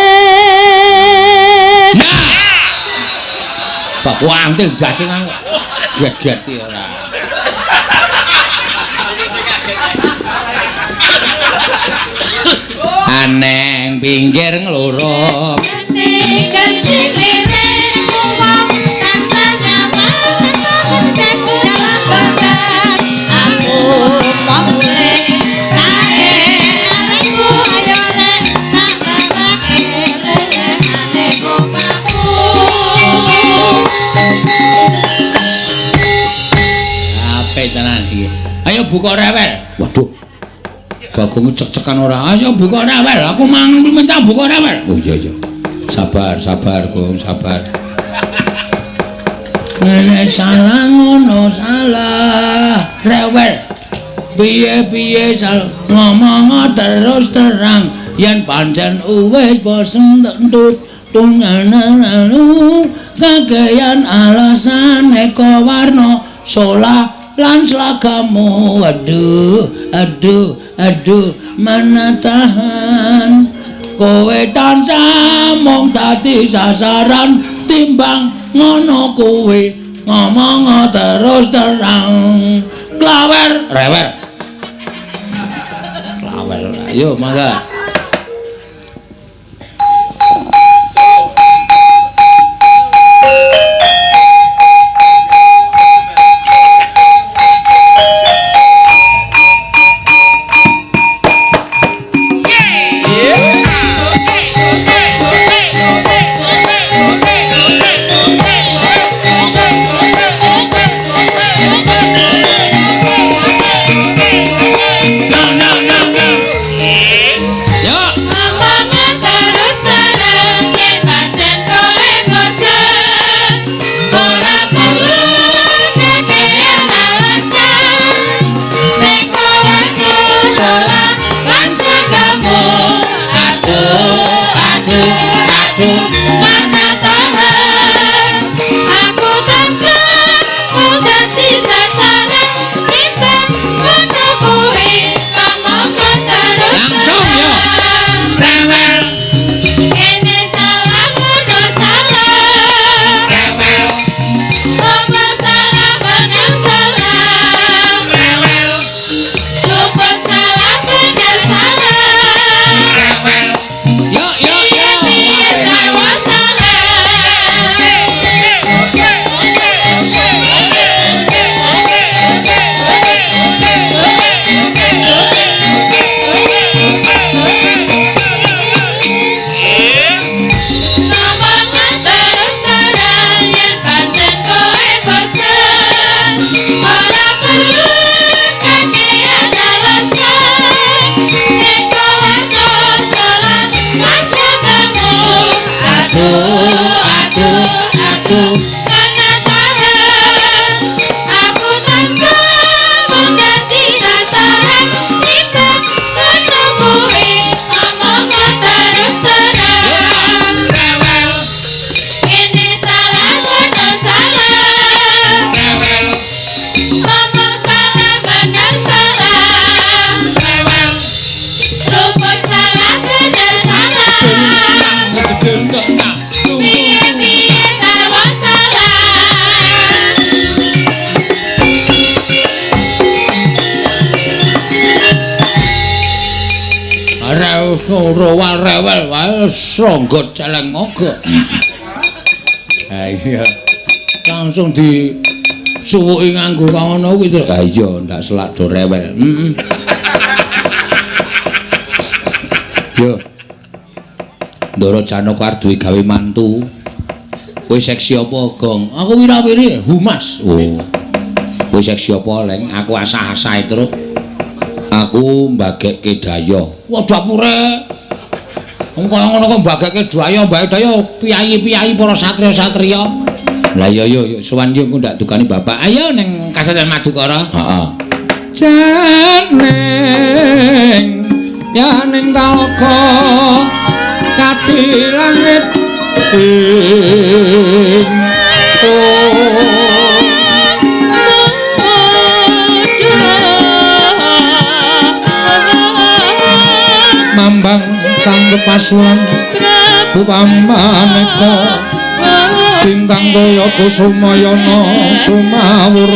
Pak wantil dase nang get-geti ora. Aneng pinggir ngloro. Ganti liris wong tansah nyaman dalam beban aku mau mulih kae arepku ayo rek tak terake lelehane omahku. Apik tenan iki. Ayo buka rewel. Waduh. Bagong cek-cekan ora. Ayo buka rewel. Aku mang minta buka rewel. Oh iya iya. Sabar, sabar, Gong, sabar. Ngene salah ngono salah. Rewel. Piye-piye sal ngomong terus terang yen pancen wis bosen entut tungananu kakeyan alasan eka warna solah lan slagamu. Aduh, aduh, aduh, mana tahan kowe tansah mung dadi sasaran timbang ngono kuwi ngomong terus terang. Klawer rewer klawer. Ayo mangga. Aduh mana tahan aku tansah mung dadi sasaran timbang ngono kuwi ngomong terus Langsung, yo. Rewel kene salah ngono salah rewel ngomong salah menang salah rewel luput salah bener salah rewel. Yo yo piye yo. Piye sarwa salah. Ngomong terus terang yen pancen kowe bosen ora perlu kakean alasan reka warna salah aja kamu aduh aduh aduh karena tahan aku tansah mung dadi sasaran timbang ngono kuwi ngomong terus terang Rewel ini salah ngono salah rewel ngomong salah bener salah rewel. luput salah bener salah piye piye sarwa salah. Rewel rewel wae srangga celeng oga. Ha iya. Langsung di suwuki nganggo ngono kuwi to. Ha iya, ndak selak do rewel. Heeh. Yo. Ndara Janaka arep duwe gawe mantu. Kowe seksi apa, Gong? Aku wira-wiri humas. Oh. Kowe seksi apa, Leng? Aku asah-asahe truk. Aku mbagekke daya. Wah, dapure. Wong kaya ngono kok mbagekke daya, mbake daya piyayi-piyayi para satriya-satriya. Lah iya yo yo sowan yo engko ndak dukani bapak. Ayo ning Kasatriyan Madukara. Heeh. Janeng ya ning talaga kadi langit ing mambang kang kepasulan upamaneka bintang kaya kusumayana sumawur.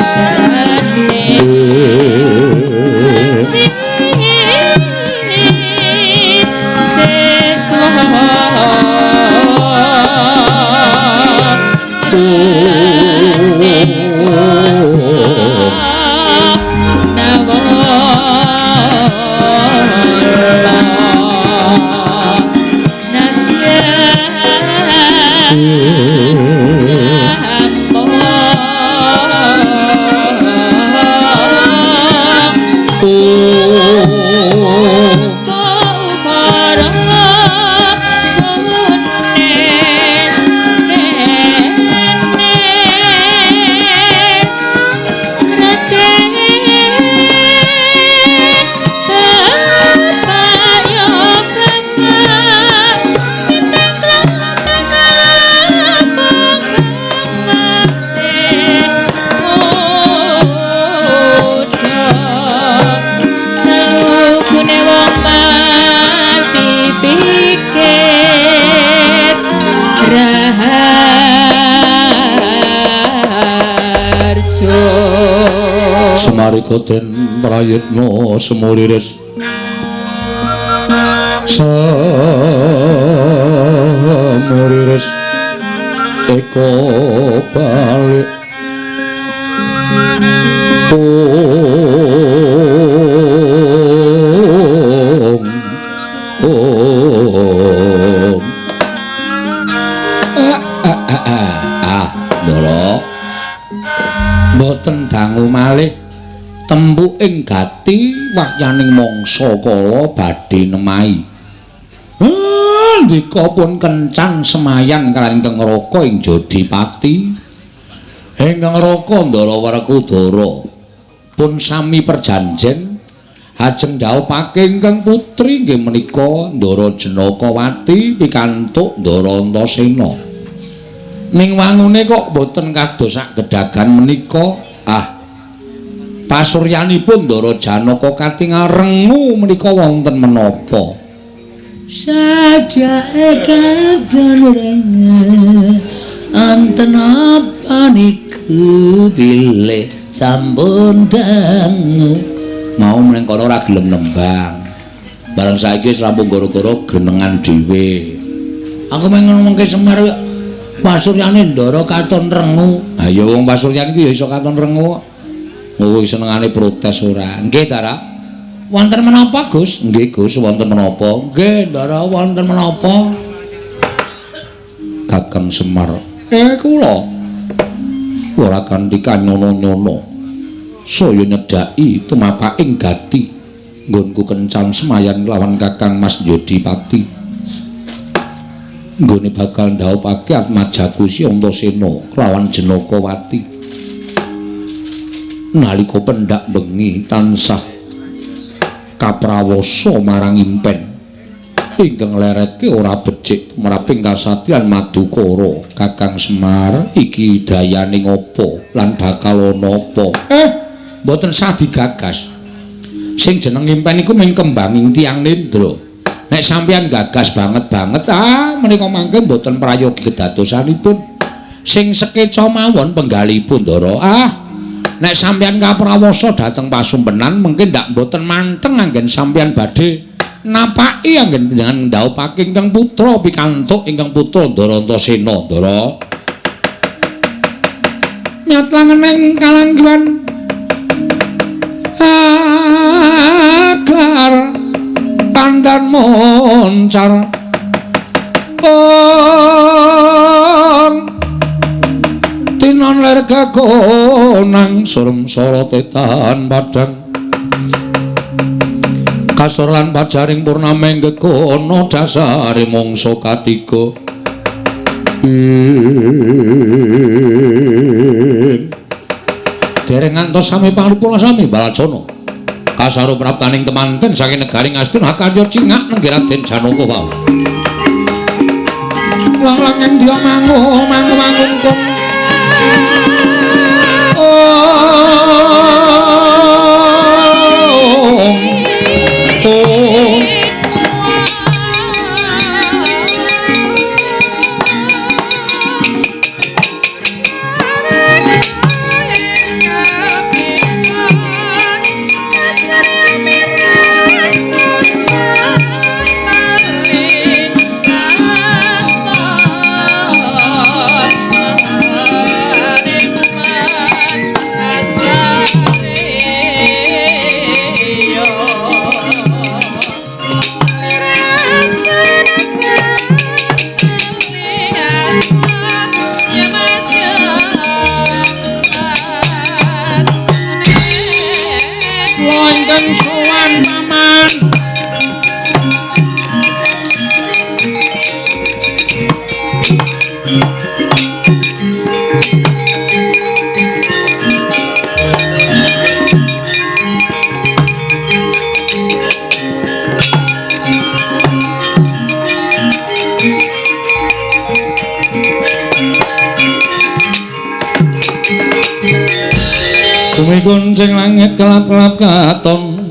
Swijarane. Sumarika den prayitna semuliris semuliris eka balik ong ong Ndara mboten dangu malih tempuking gati wahyaning mangsa kala badhe nemahi. Ndika pun kencan semayan kaliyan ingkang Raka ing Jodipati. Ingkang Raka Ndara Werkudara pun sami perjanjen ajeng dhaupake ingkang putri inggih menika Ndara Janakawati pikantuk Ndara Antasena. Ning wangune kok boten kados sak gedagan menika. Ah, pasuryanipun Ndara Janaka katingal rengu menika wonten menapa? Sajake katon rengu wonten apa niku bilih sampun dangu. Mau meneng kono ora gelem nembang. Bareng saiki wis rampung gara-gara genengan dhewe. Aku meng ngomongke Semar pasuryane Ndara katon rengu. Ha ya wong pasuryan iki ya iso katon rengu kok. Oh, senengane protes ora. Nggih, Ndara. Wonten menapa, Gus? Nggih, Gus, wonten menapa? Nggih, Ndara, wonten menapa? Kakang Semar. Kula ora kanthi kanyono-nyono. Saya nyedhaki tumapaking gati nggonku kencan semayan lawan Kakang Mas Jodipati. Nggone bakal ndhaupake atmajaku si Antasena kelawan Janakawati. Nalika pendak bengi tansah kaprawasa marang impen ingkang lereke ora becik tumraping kasatyan Madukara. Kakang Semar iki dayane ngopo lan bakal ana apa? Mboten sah digagas. Sing jeneng impen iku mung kembanging tiyang nendra. Nek sampeyan gagas banget-banget, menika mangke mboten prayogi kedadosanipun. Sing sekeca mawon penggalipun, Ndara. Nek sampeyan kaprawasa dhateng pasumpenan mungkin ndak mboten manteng anggen sampeyan badhe napaki anggen panjenengan ndhaupake ingkang putra pikantuk ingkang putra Ndara Antasena, Ndara. Nyat langeneng kalangguhan aglar pandan moncar ong tinon ler kakonang surem sorote tahan padang kasor lan pajaring purnama gegono dasare mangsa katiga. Dereng ngantos sami panglipura sami Balacana kasaru praptaning temanten saking negari Ngastina kandha cingak nenggih Raden Janaka wau. Lang-langing dia mangu mangu mangungkung ong ong. Guncing langit kelap-kelap katon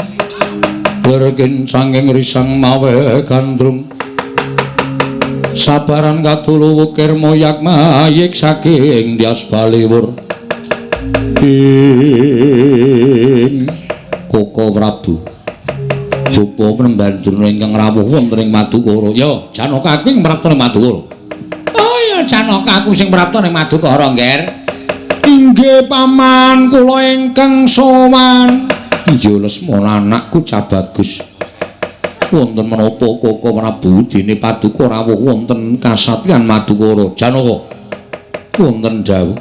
berkincanging risang mawe gandrung sabaran katulu wukir moyak mayik saking dias baliwur. Ing Koko Prabu Japa Penemban Durna ingkang rawuh wonten ing Madukara. Ya, Janaka aku ing mrapta ning Madukara. Oh ya, Janaka aku sing mrapta ning Madukara, Ngger. Inggih paman, kula ingkang sowan. Iya Lesmana anakku cah bagus. Wonten menapa Koko Prabu dene paduka rawuh wonten kasatriyan Madukara? Janaka. Wonten dawuh.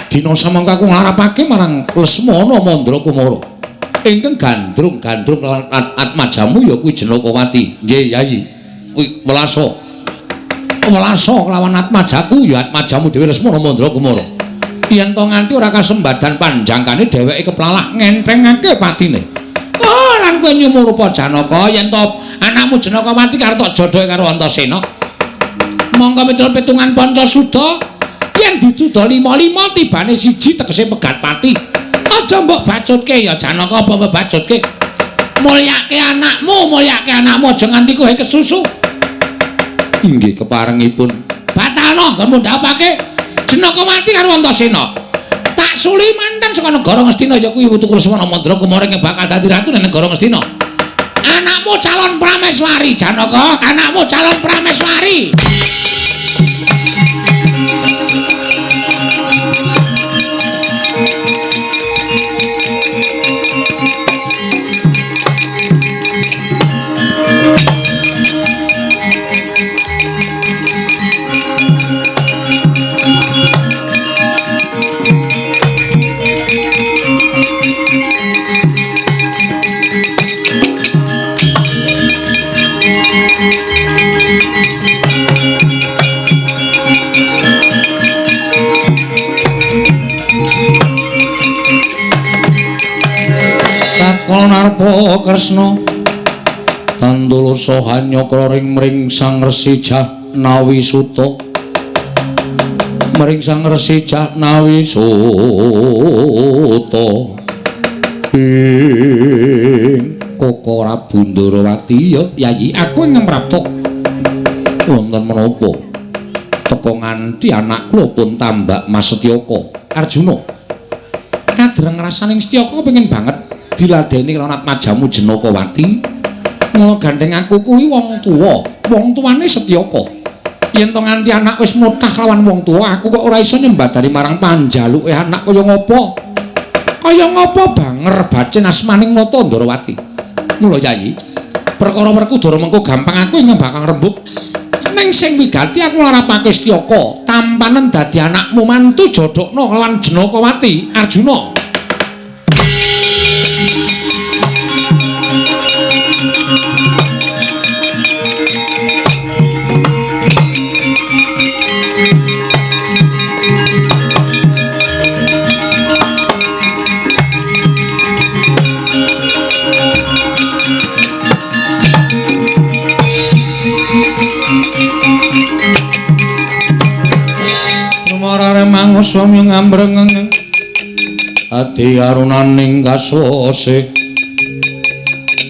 Dina samangka aku nglarapake marang Lesmana Mandra Kumara. Ingkang gandrung-gandrung lawan atmajamu ya kuwi Janakawati. Nggih, Yayi. Kuwi welasa. Welasa kelawan atmajaku ya atmajamu dhewe Lesmana Mandra Kumara. Yen to nganti ora kasembadan panjangkane dheweke keplalah ngenthengake patine. Oh, lan kowe nyumurupa Janaka yen to anakmu Janakawati karo tok jodhoke karo Antasena. Mongko miturut pitungan Pancasuda yen diduda 5-5 tibane siji tegese pegat pati. Aja mbok bacutke ya Janaka, apa mbok bacutke? Mulyake anakmu, mulyake anakmu aja nganti kowe kesusu. Inggih keparengipun. Batalno nggonmu ndhawuhake Janakawati karo Antasena. Tak suli mantan saka negara Ngastina ya kuwi putuku Lesmana Mandra Kumara ingkang bakal dadi ratu ning negara Ngastina. Anakmu calon prameswari Janaka, anakmu calon prameswari. Narpa Kresna tandula saha nyakra ring mring Sang Resi Jahnawi Suta, mring Sang Resi Jahnawi Suta. Ing Koko Prabu Ndarawati, ya Yayi, aku ing mrapta wonten menapa teka nganti anak kula pun tambak Mas Setyaka Arjuna. Kadreng rasaning Setyaka kepengin banget diladeni karo atmajamu Janakawati. Mula gandeng aku kuwi wong tuwa, wong tuane Setyaka. Yen to nganti anak wis mutah lawan wong tuwa, aku kok ora iso nyembadani marang panjaluke anak kaya ngopo. Kaya ngopo banger bacin asmaning Nata Ndarawati. Mula Yayi, perkara Werkudara mengko gampang aku ing bakal rembug. Ning sing wigati aku larapake Setyaka, tampanen dadi anakmu mantu jodhokno lawan Janakawati Arjuna. Mangusom ngambreng ati arunaning kaswase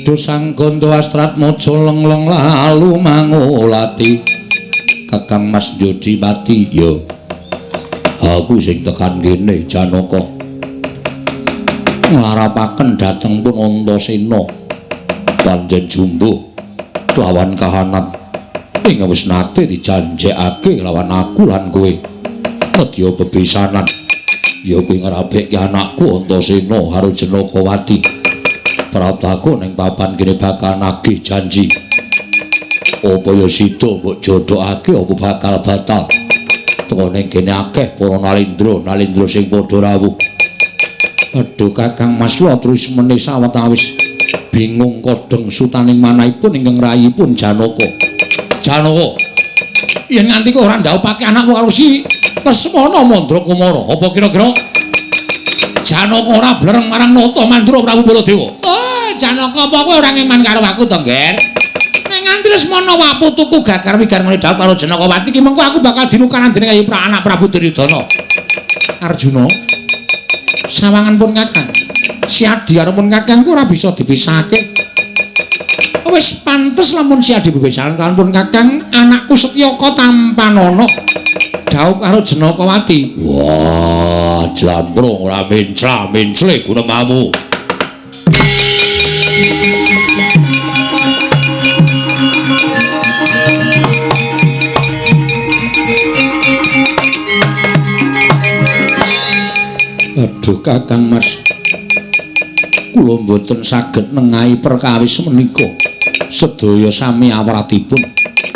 dosang gondo astrat mojo lenglong lalu mangulati Kakang Mas Jodipati. Ya aku sing tekan kene Janaka nglarapaken dhateng pun Antasena panjen jumbuh kelawan kahanan ing wis nate dijanjekake lawan aku lan kowe nedya bebesanan. Ya kuwi ngrabekke anakku Antasena karo Janakawati. Praptaku ning papan kene bakal nagih janji. Apa ya sida mbok jodhokake apa bakal batal. Teka ning kene akeh para nalindra, nalindra sing padha rawuh. Aduh Kakang Mas Lotris meneh sawetawis bingung kodheng sutaning manahipun ingkang rayipun Janaka. Janaka, yen nganti kok ora ndhawuhake anakmu karo si Lesmana Mandra Kumara, apa kira-kira Janaka ora blereng marang Nata Mandura Prabu Baladewa? Oh, Janaka apa kowe ora ngeman karo aku to, Ngger? Nek nganti Lesmana wae putuku gagar wigar ngene dhawuh karo Janakawati ki mengko aku bakal dinukaran dening ayu anak Prabu Duryudana. Arjuna, sawangan pun Kakang. Si Adi karo pun Kakang ku ora bisa dipisahake. Wis pantes lamun si Adi bebesahan kalian pun Kakang, anakku Setyaka tampanana. Dhawuh karo Janakawati. Wah, jlamprung ora mencla-mencle gunemamu. Aduh Kakang Mas, kula mboten saged nengahi perkawis menika. Sedaya sami awratipun.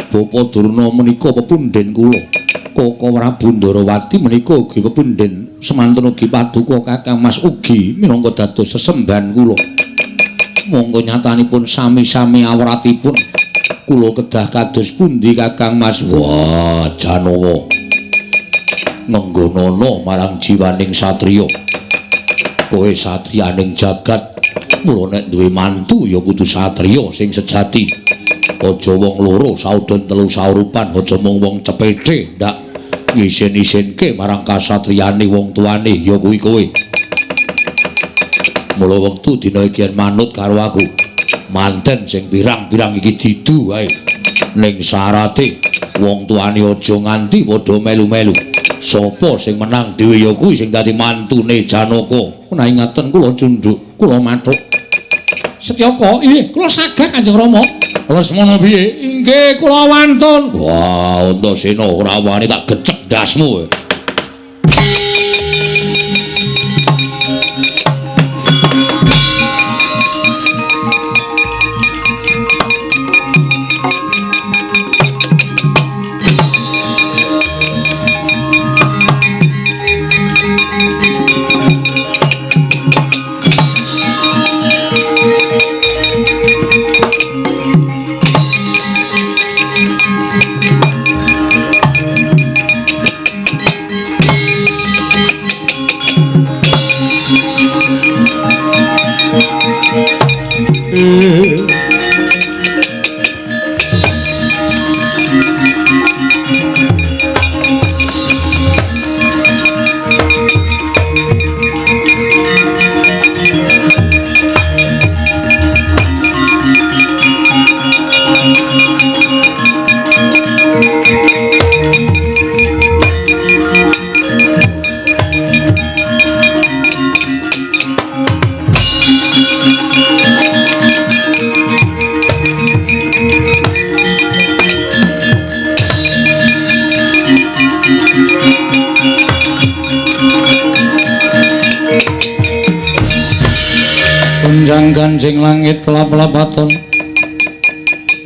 Bapa Durna menika pepundhen kula. Koko Prabu Ndarawati menika ugi pepundhen, semanten ugi paduka Kakang Mas ugi minangka dados sesembahan kula. Monggo nyatanipun sami-sami awratipun. Kula kedah kados pundi Kakang Mas? Wah, Janawa. Ngenggonana marang jiwaning satriya. Kowe satriyaning jagat, mula nek duwe mantu ya kudu satriya sing sejati. Aja wong loro saudon telu saurupan, aja mung wong cepethe ndak ngisin-isinke marang kasatriyane wong tuane ya kuwi kowe. Mula wektu dina iki yen manut karo aku, manten sing pirang-pirang iki didu wae. Ning syarate wong tuane aja nganti padha melu-melu. Sapa sing menang dhewe ya kuwi sing dadi mantune Janaka. Menawi ngaten kula cundhuk, kula mathuk. Setyaka, inggih kula sagah Kanjeng Rama. Lesmana piye? Inggih kula wantun. Wah, Antasena ora wani tak gecek ndasmu. Ganjing langit kelap-lapaton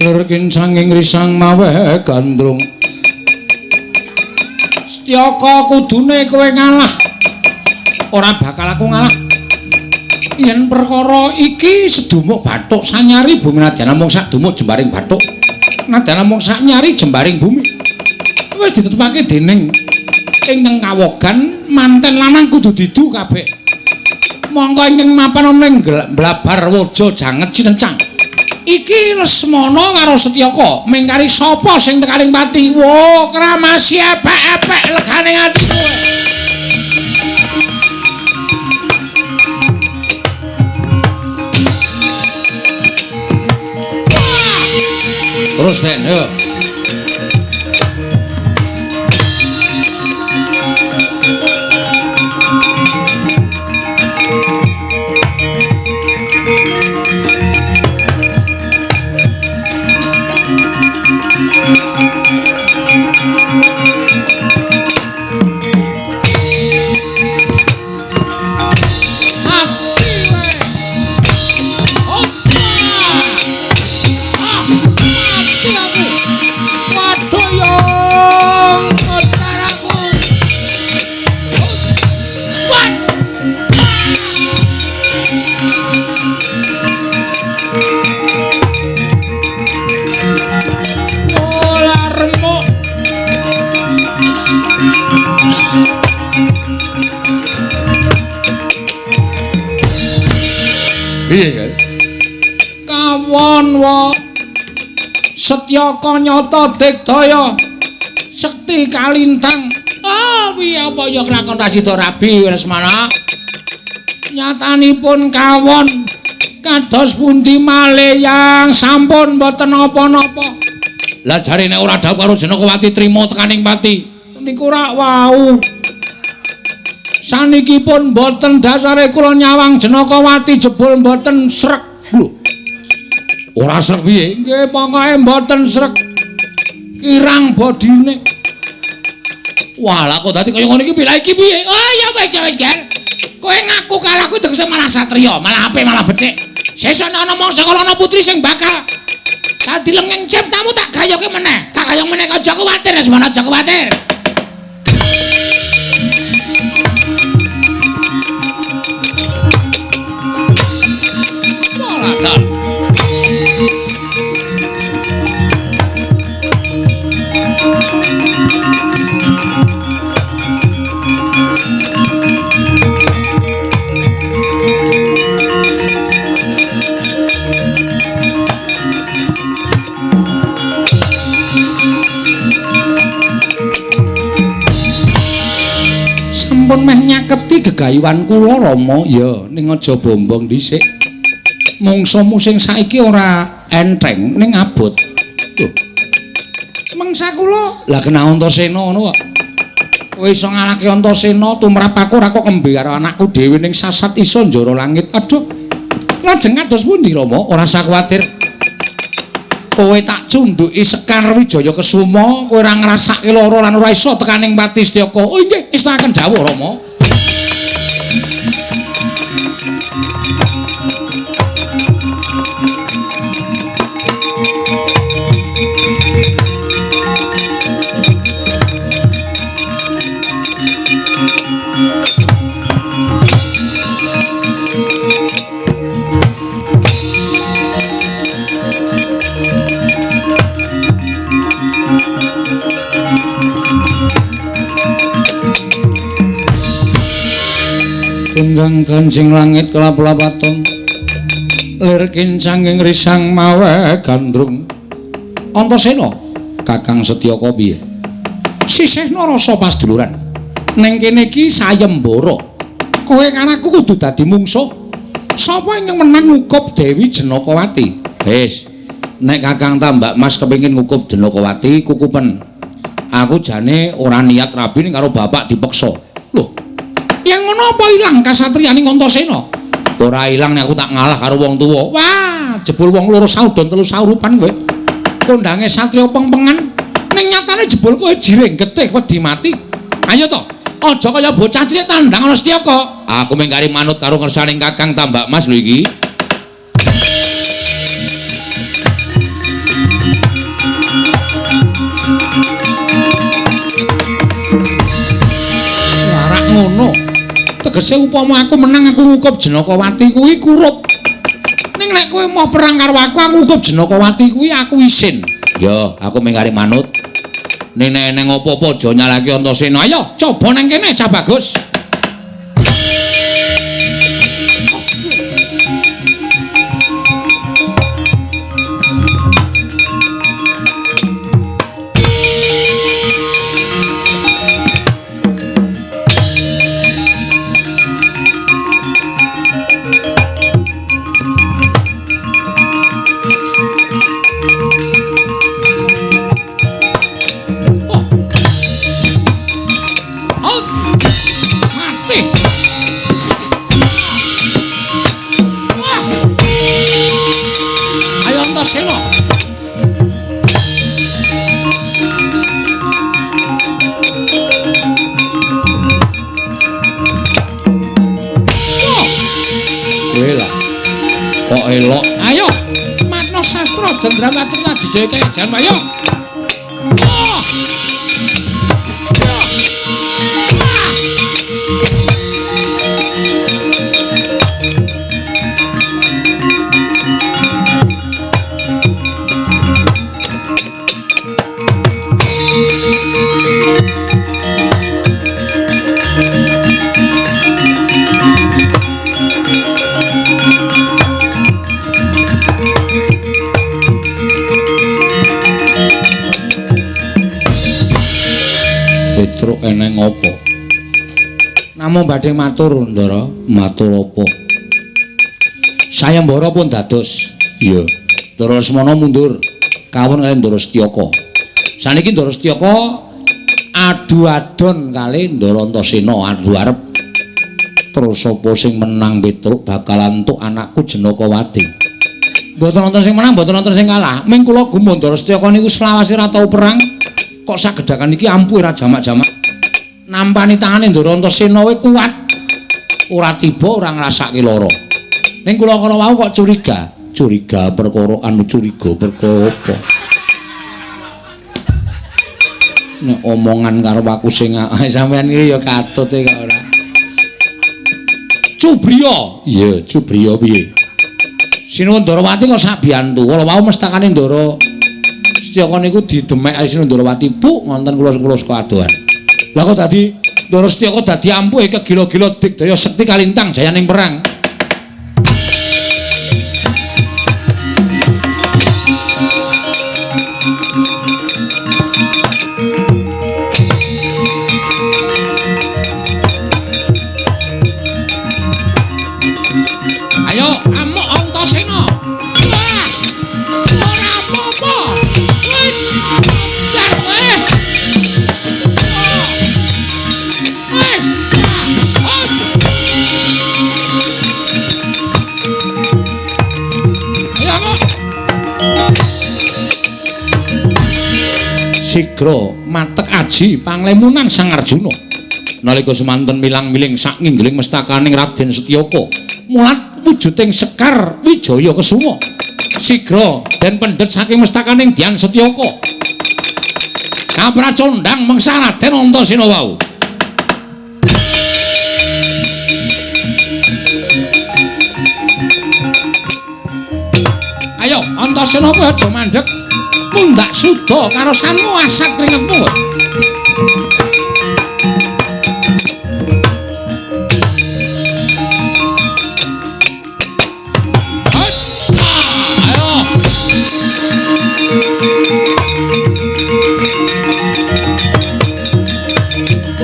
lir kincanging risang maweh gandrung. Setyaka kudune kowe ngalah. Ora bakal aku ngalah. Yen perkara iki sedumuk bathuk sanyari bumi nadyan namung sak dumuk jembaring bathuk, nadyan namung sak nyari jembaring bumi, wis ditetepake dening ingkang kawogan manten lanang kudu didu kabeh. Mongko ingkang mapan ana ing blabar waja janget cinencang. Iki Lesmana karo Setyaka mingkari sapa sing tekaning pati. Wo kramasi epek-epek legane ati kowe. Terus nek yo. Kawon wa Setyaka nyata digdaya sekti kalintang. Ah piye apa ya kelakon ra sida rabi Lesmana. Nyatanipun kawon kados pundi malih yang sampun mboten napa-napa. Lah jare nek ora dhawuh karo Janakawati trima tekaning pati. Niku rak wau. Saniki pun mboten dasare kula nyawang Janakawati jebul mboten srek. Lho. Ora srek piye? Nggih, pokoke mboten srek. Kirang bodine. Wah, lah kok dadi kaya ngono iki piye? Lah iki piye? Oh ya wis ya wis, Ger. Kowe ngaku kalah kuwi tegese malah satriya, malah apik, malah becik. Sesuk ana mangsa Kalana Putri sing bakal dadi lenging ciptamu tak gayoke meneh. Tak gayong meneh, aja kuwatir, Lesmana, aja kuwatir. Walah, sampun meh nyaketi gegayuhan kula Rama. Ya, ning aja bombong dhisik. Mungsuhmu sing saiki ora enteng ning abot. Lho. Mengsa kula. Lah kena Antasena ngono kok. Kowe iso ngalahke Antasena tumrap aku ora kok kembe karo anakku dhewe ning sasat iso njara langit. Aduh. Lajeng kados pundi Rama? Ora usah kuwatir. Kowe tak cundhuki Sekar Wijaya Kesuma, kowe ora ngrasake lara lan ora iso tekaning pati Setyaka. Oh nggih, istakaken dawuh Rama. Tunggang kancing langit kelap-lapaton lir kincanging risang mawe gandrung. Antasena, Kakang Setyaka piye? Sisihna rasa pasduluran. Ning kene iki sayembara. Kowe karo aku kudu dadi mungsuh. Sapa ingkang menang ngukup Dewi Janakawati? Wis, nek Kakang Tambak Mas kepengin ngukup Janakawati, kukupen. Aku jane ora niat rabi ning karo bapak dipeksa. Lho, yang ngono apa ilang kasatriyane Antasena? Ora ilang nek aku tak ngalah karo wong tuwa. Wah, jebul wong loro saudon telu saurupan kowe. Kondange satriya pengpengan. Ning nyatane jebul kowe jiring getih wedi mati. Ayo to, aja kaya bocah cilik tandang ana Setyaka. Aku mung kari manut karo ngersaning Kakang Tambak Mas lho iki. Larak ngono. Tegese upama aku menang aku ngukup Janakawati kuwi kurup. Ning nek kowe mau perang karo aku, aku ngukup Janakawati kuwi aku isin. Ya, aku mung kari manut. Ning nek eneng apa-apa aja nyalahke Antasena. Ayo, coba nang kene cah bagus. Elok. Ayo, Matno Sastra Jendrawati Dijaya Kajan, ayo. Oh. Petruk eneng apa? Namung badhe matur, Ndara. Matur apa? Sayembara pun dados. Iya. Ndara Lesmana mundur. Kawon kalih Ndara Setyaka. Saniki Ndara Setyaka adu adon kalih Ndara Antasena, adu arep. Terus sapa sing menang Petruk bakal entuk anakku Janakawati. Mboten wonten sing menang, mboten wonten sing kalah. Ming kula gumun Ndara Setyaka niku selawase ora tau perang. Kok sagedhakan iki ampuh ora jamak-jamak. Nampani tangane Ndara Antasena we kuat. Ora tiba ora ngrasake lara. Ning kula kala wau kok curiga. Curiga perkara anu curiga perkara apa? Nek omongan karo aku sing sampean iki ya katut e kok ora. Cubriya. Iya, Cubriya piye? Sinuwun Ndarawati kok sabiyantu. Kala wau mestakane Ndara Setyaka niku didemek Sinuwun Ndarawati, "Bu, ngonten kula saka adohan." Lah kok dadi Ndara Setyaka dadi ampuh kegila-gila digdaya sekti kalintang jayaning perang. Ayo amuk Antasena. Wah. Ora apa-apa. Wis. Wis. Ayo amuk. Sigra matek aji panglemunan Sang Arjuna. Nalika semanten milang-miling sak nginggiling mestakaning Raden Setyaka, mulat wujuding Sekar Wijaya Kesuma. Sigra den pendhet saking mestakaning Dian Setyaka. Kapracondhang mengsa Raden Antasena wau. Ayo Antasena kowe aja mandheg. Mundhak suda karosanmu asat kringetmu.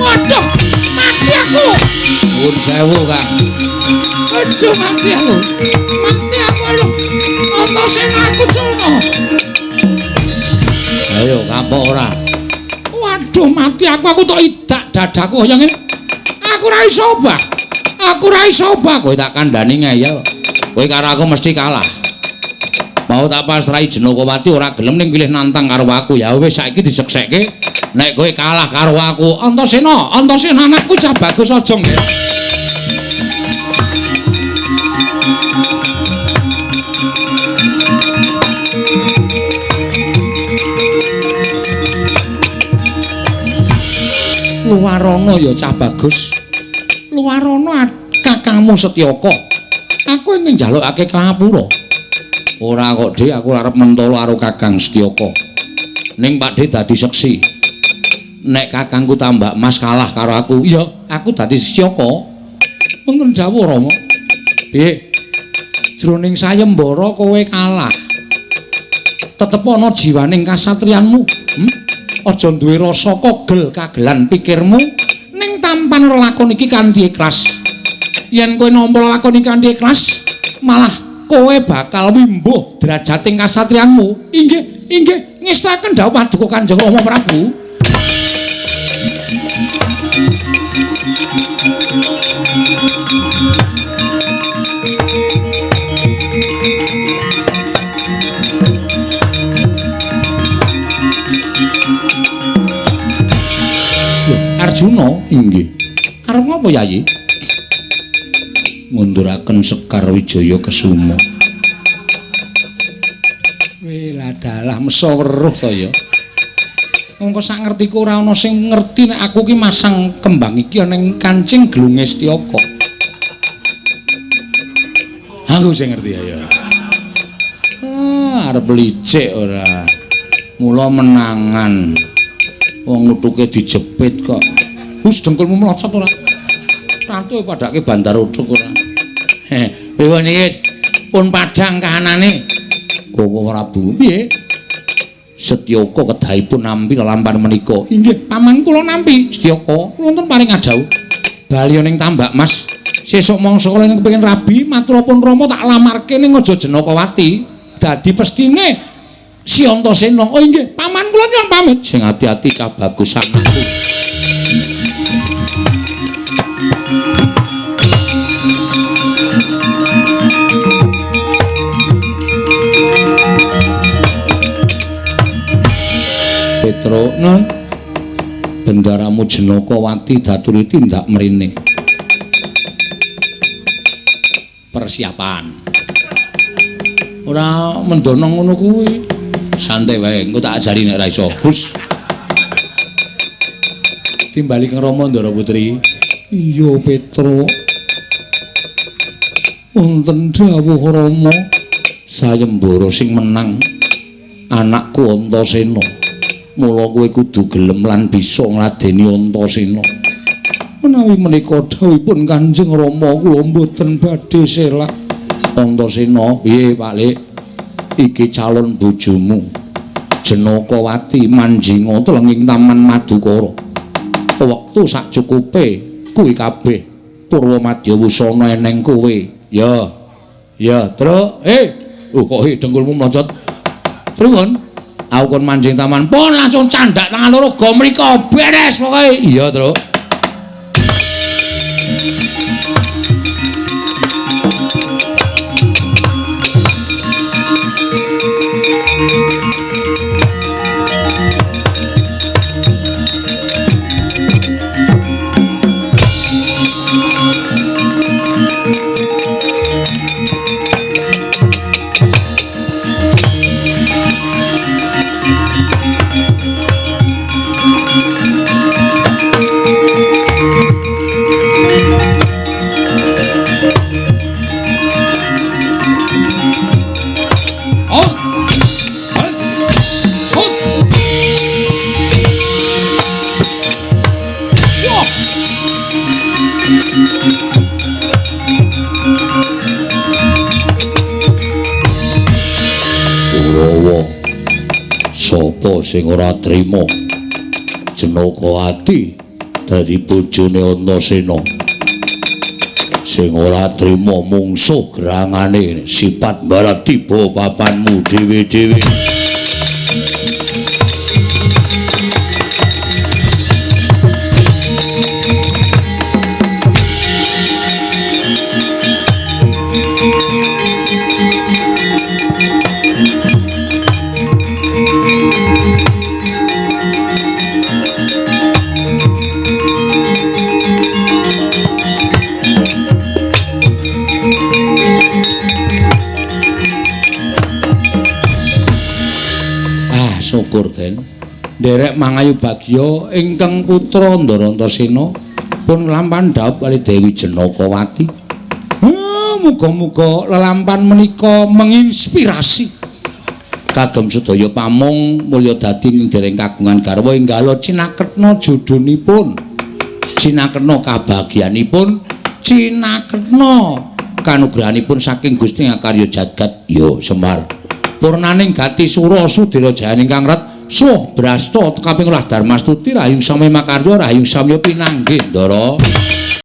Waduh, mati aku. Nuwun sewu, Kang. Aja mati aku. Mati aku lho. Antasena aku culno. Ayo kapok ora. Waduh, mati aku tok idak dadaku kaya ngene. Aku ora iso obah. Aku ora iso obah. Kowe tak kandhani ngeyel. Kowe karo aku mesti kalah. Mau tak pasrahi Janakawati ora gelem ning pilih nantang karo aku. Ya wis saiki diseksekke. Nek kowe kalah karo aku, Antasena, Antasena anakku cah bagus aja nggih. Luwarana ya cah bagus. Luwarana kakangmu Setyaka. Aku ingin njalukake kangapura. Ora kok, Dik, aku arep mentolo karo Kakang Setyaka. Ning Pakdhe dadi seksi. Nek kakangku Tambak Mas kalah karo aku, iya, aku dadi Setyaka. Wonten dawuh Rama. Piye? Jroning sayembara kowe kalah. Tetep ana jiwaning kasatriyanmu. Aja duwe rasa kogel kagelan pikirmu ning tampan lelakon iki kanthi ikhlas. Yen kowe nampa lelakon iki kanthi ikhlas, malah kowe bakal wimbuh derajating kasatriyanmu. Inggih, inggih, ngestaken dawuh paduka Kanjeng Rama Prabu. Arjuna, inggih. Arep ngapa Yayi? Ngunduraken Sekar Wijaya Kesuma. Weladalah mesa weruh to ya. Mongko sak ngertiku ora ana sing ngerti nek aku ki masang kembang iki ana ning kancing gelunge Setyaka. Aku sing ngerti ya. Ah, arep licik ora. Mula menangan. Wong utuke dijepit kok. Hus dengkulmu mlocot ora? Tantu padake bandar utuk ora. Heh, pripun iki? Pun padhang kahanane. Koko Prabu, piye? Setyaka kedahipun nampi lelampahan menika. Inggih, paman kula nampi. Setyaka wonten paring adhawuh. Bali ning Tambak Mas. Sesuk mangsa kula ing kepengin rabi, maturapun Rama tak lamarke ning Aja Janakawati. Dadi pestine Si Antasena. Oh inggih, paman kula nyuwun pamit. Sing ati-ati cah bagus anakku. Petruk, Nun. Bendaramu Janakawati daturi tindak mrene. Persiapan. Ora mendono ngono kuwi. Santai wae, engko tak ajari nek ora iso. Hus. Timbali kang Rama Ndara Putri. Iya, Petruk. Wonten dawuh Rama, sayembara sing menang anakku Antasena. Mula kowe kudu gelem lan bisa ngladeni Antasena. Menawi menika dawuhipun Kanjeng Rama kula mboten badhe selak. Antasena, piye Pak Lik? Iki calon bojomu. Janakawati manjinga telenging Taman Madukara. Wektu sak cukupe kuwi kabeh Purwa Madya wusana eneng kowe. Ya. Ya, Truk. Kok dengkulmu mlocot. Pripun? Aku kon manjing taman pun langsung candak tangan loro go mriko beres pokoke. Iya, Truk. Sapa sing ora trima Janakawati dadi bojone Antasena? Sing ora trima mungsuh gerangane sifat barat tiba papanmu dhewe-dhewe. Syukur Den. Nderek mangayu bagya ingkang putra Ndara Antasena pun nglampan dhaup kali Dewi Janakawati. Muga-muga lelampan menika menginspirasi kagem sedaya pamong mulya dadi ing dereng kagungan garwa enggala cinaketna jodhonipun, cinaketna kabagyanipun, cinaketna kanugrahanipun saking Gusti Ngakarya jagat. Ya Semar. Purnaning gati sura sudira jayaning kang ret suh brasta kaping olah darmastuti rahayung samya makarya rahayung samya pinanggih Ndara.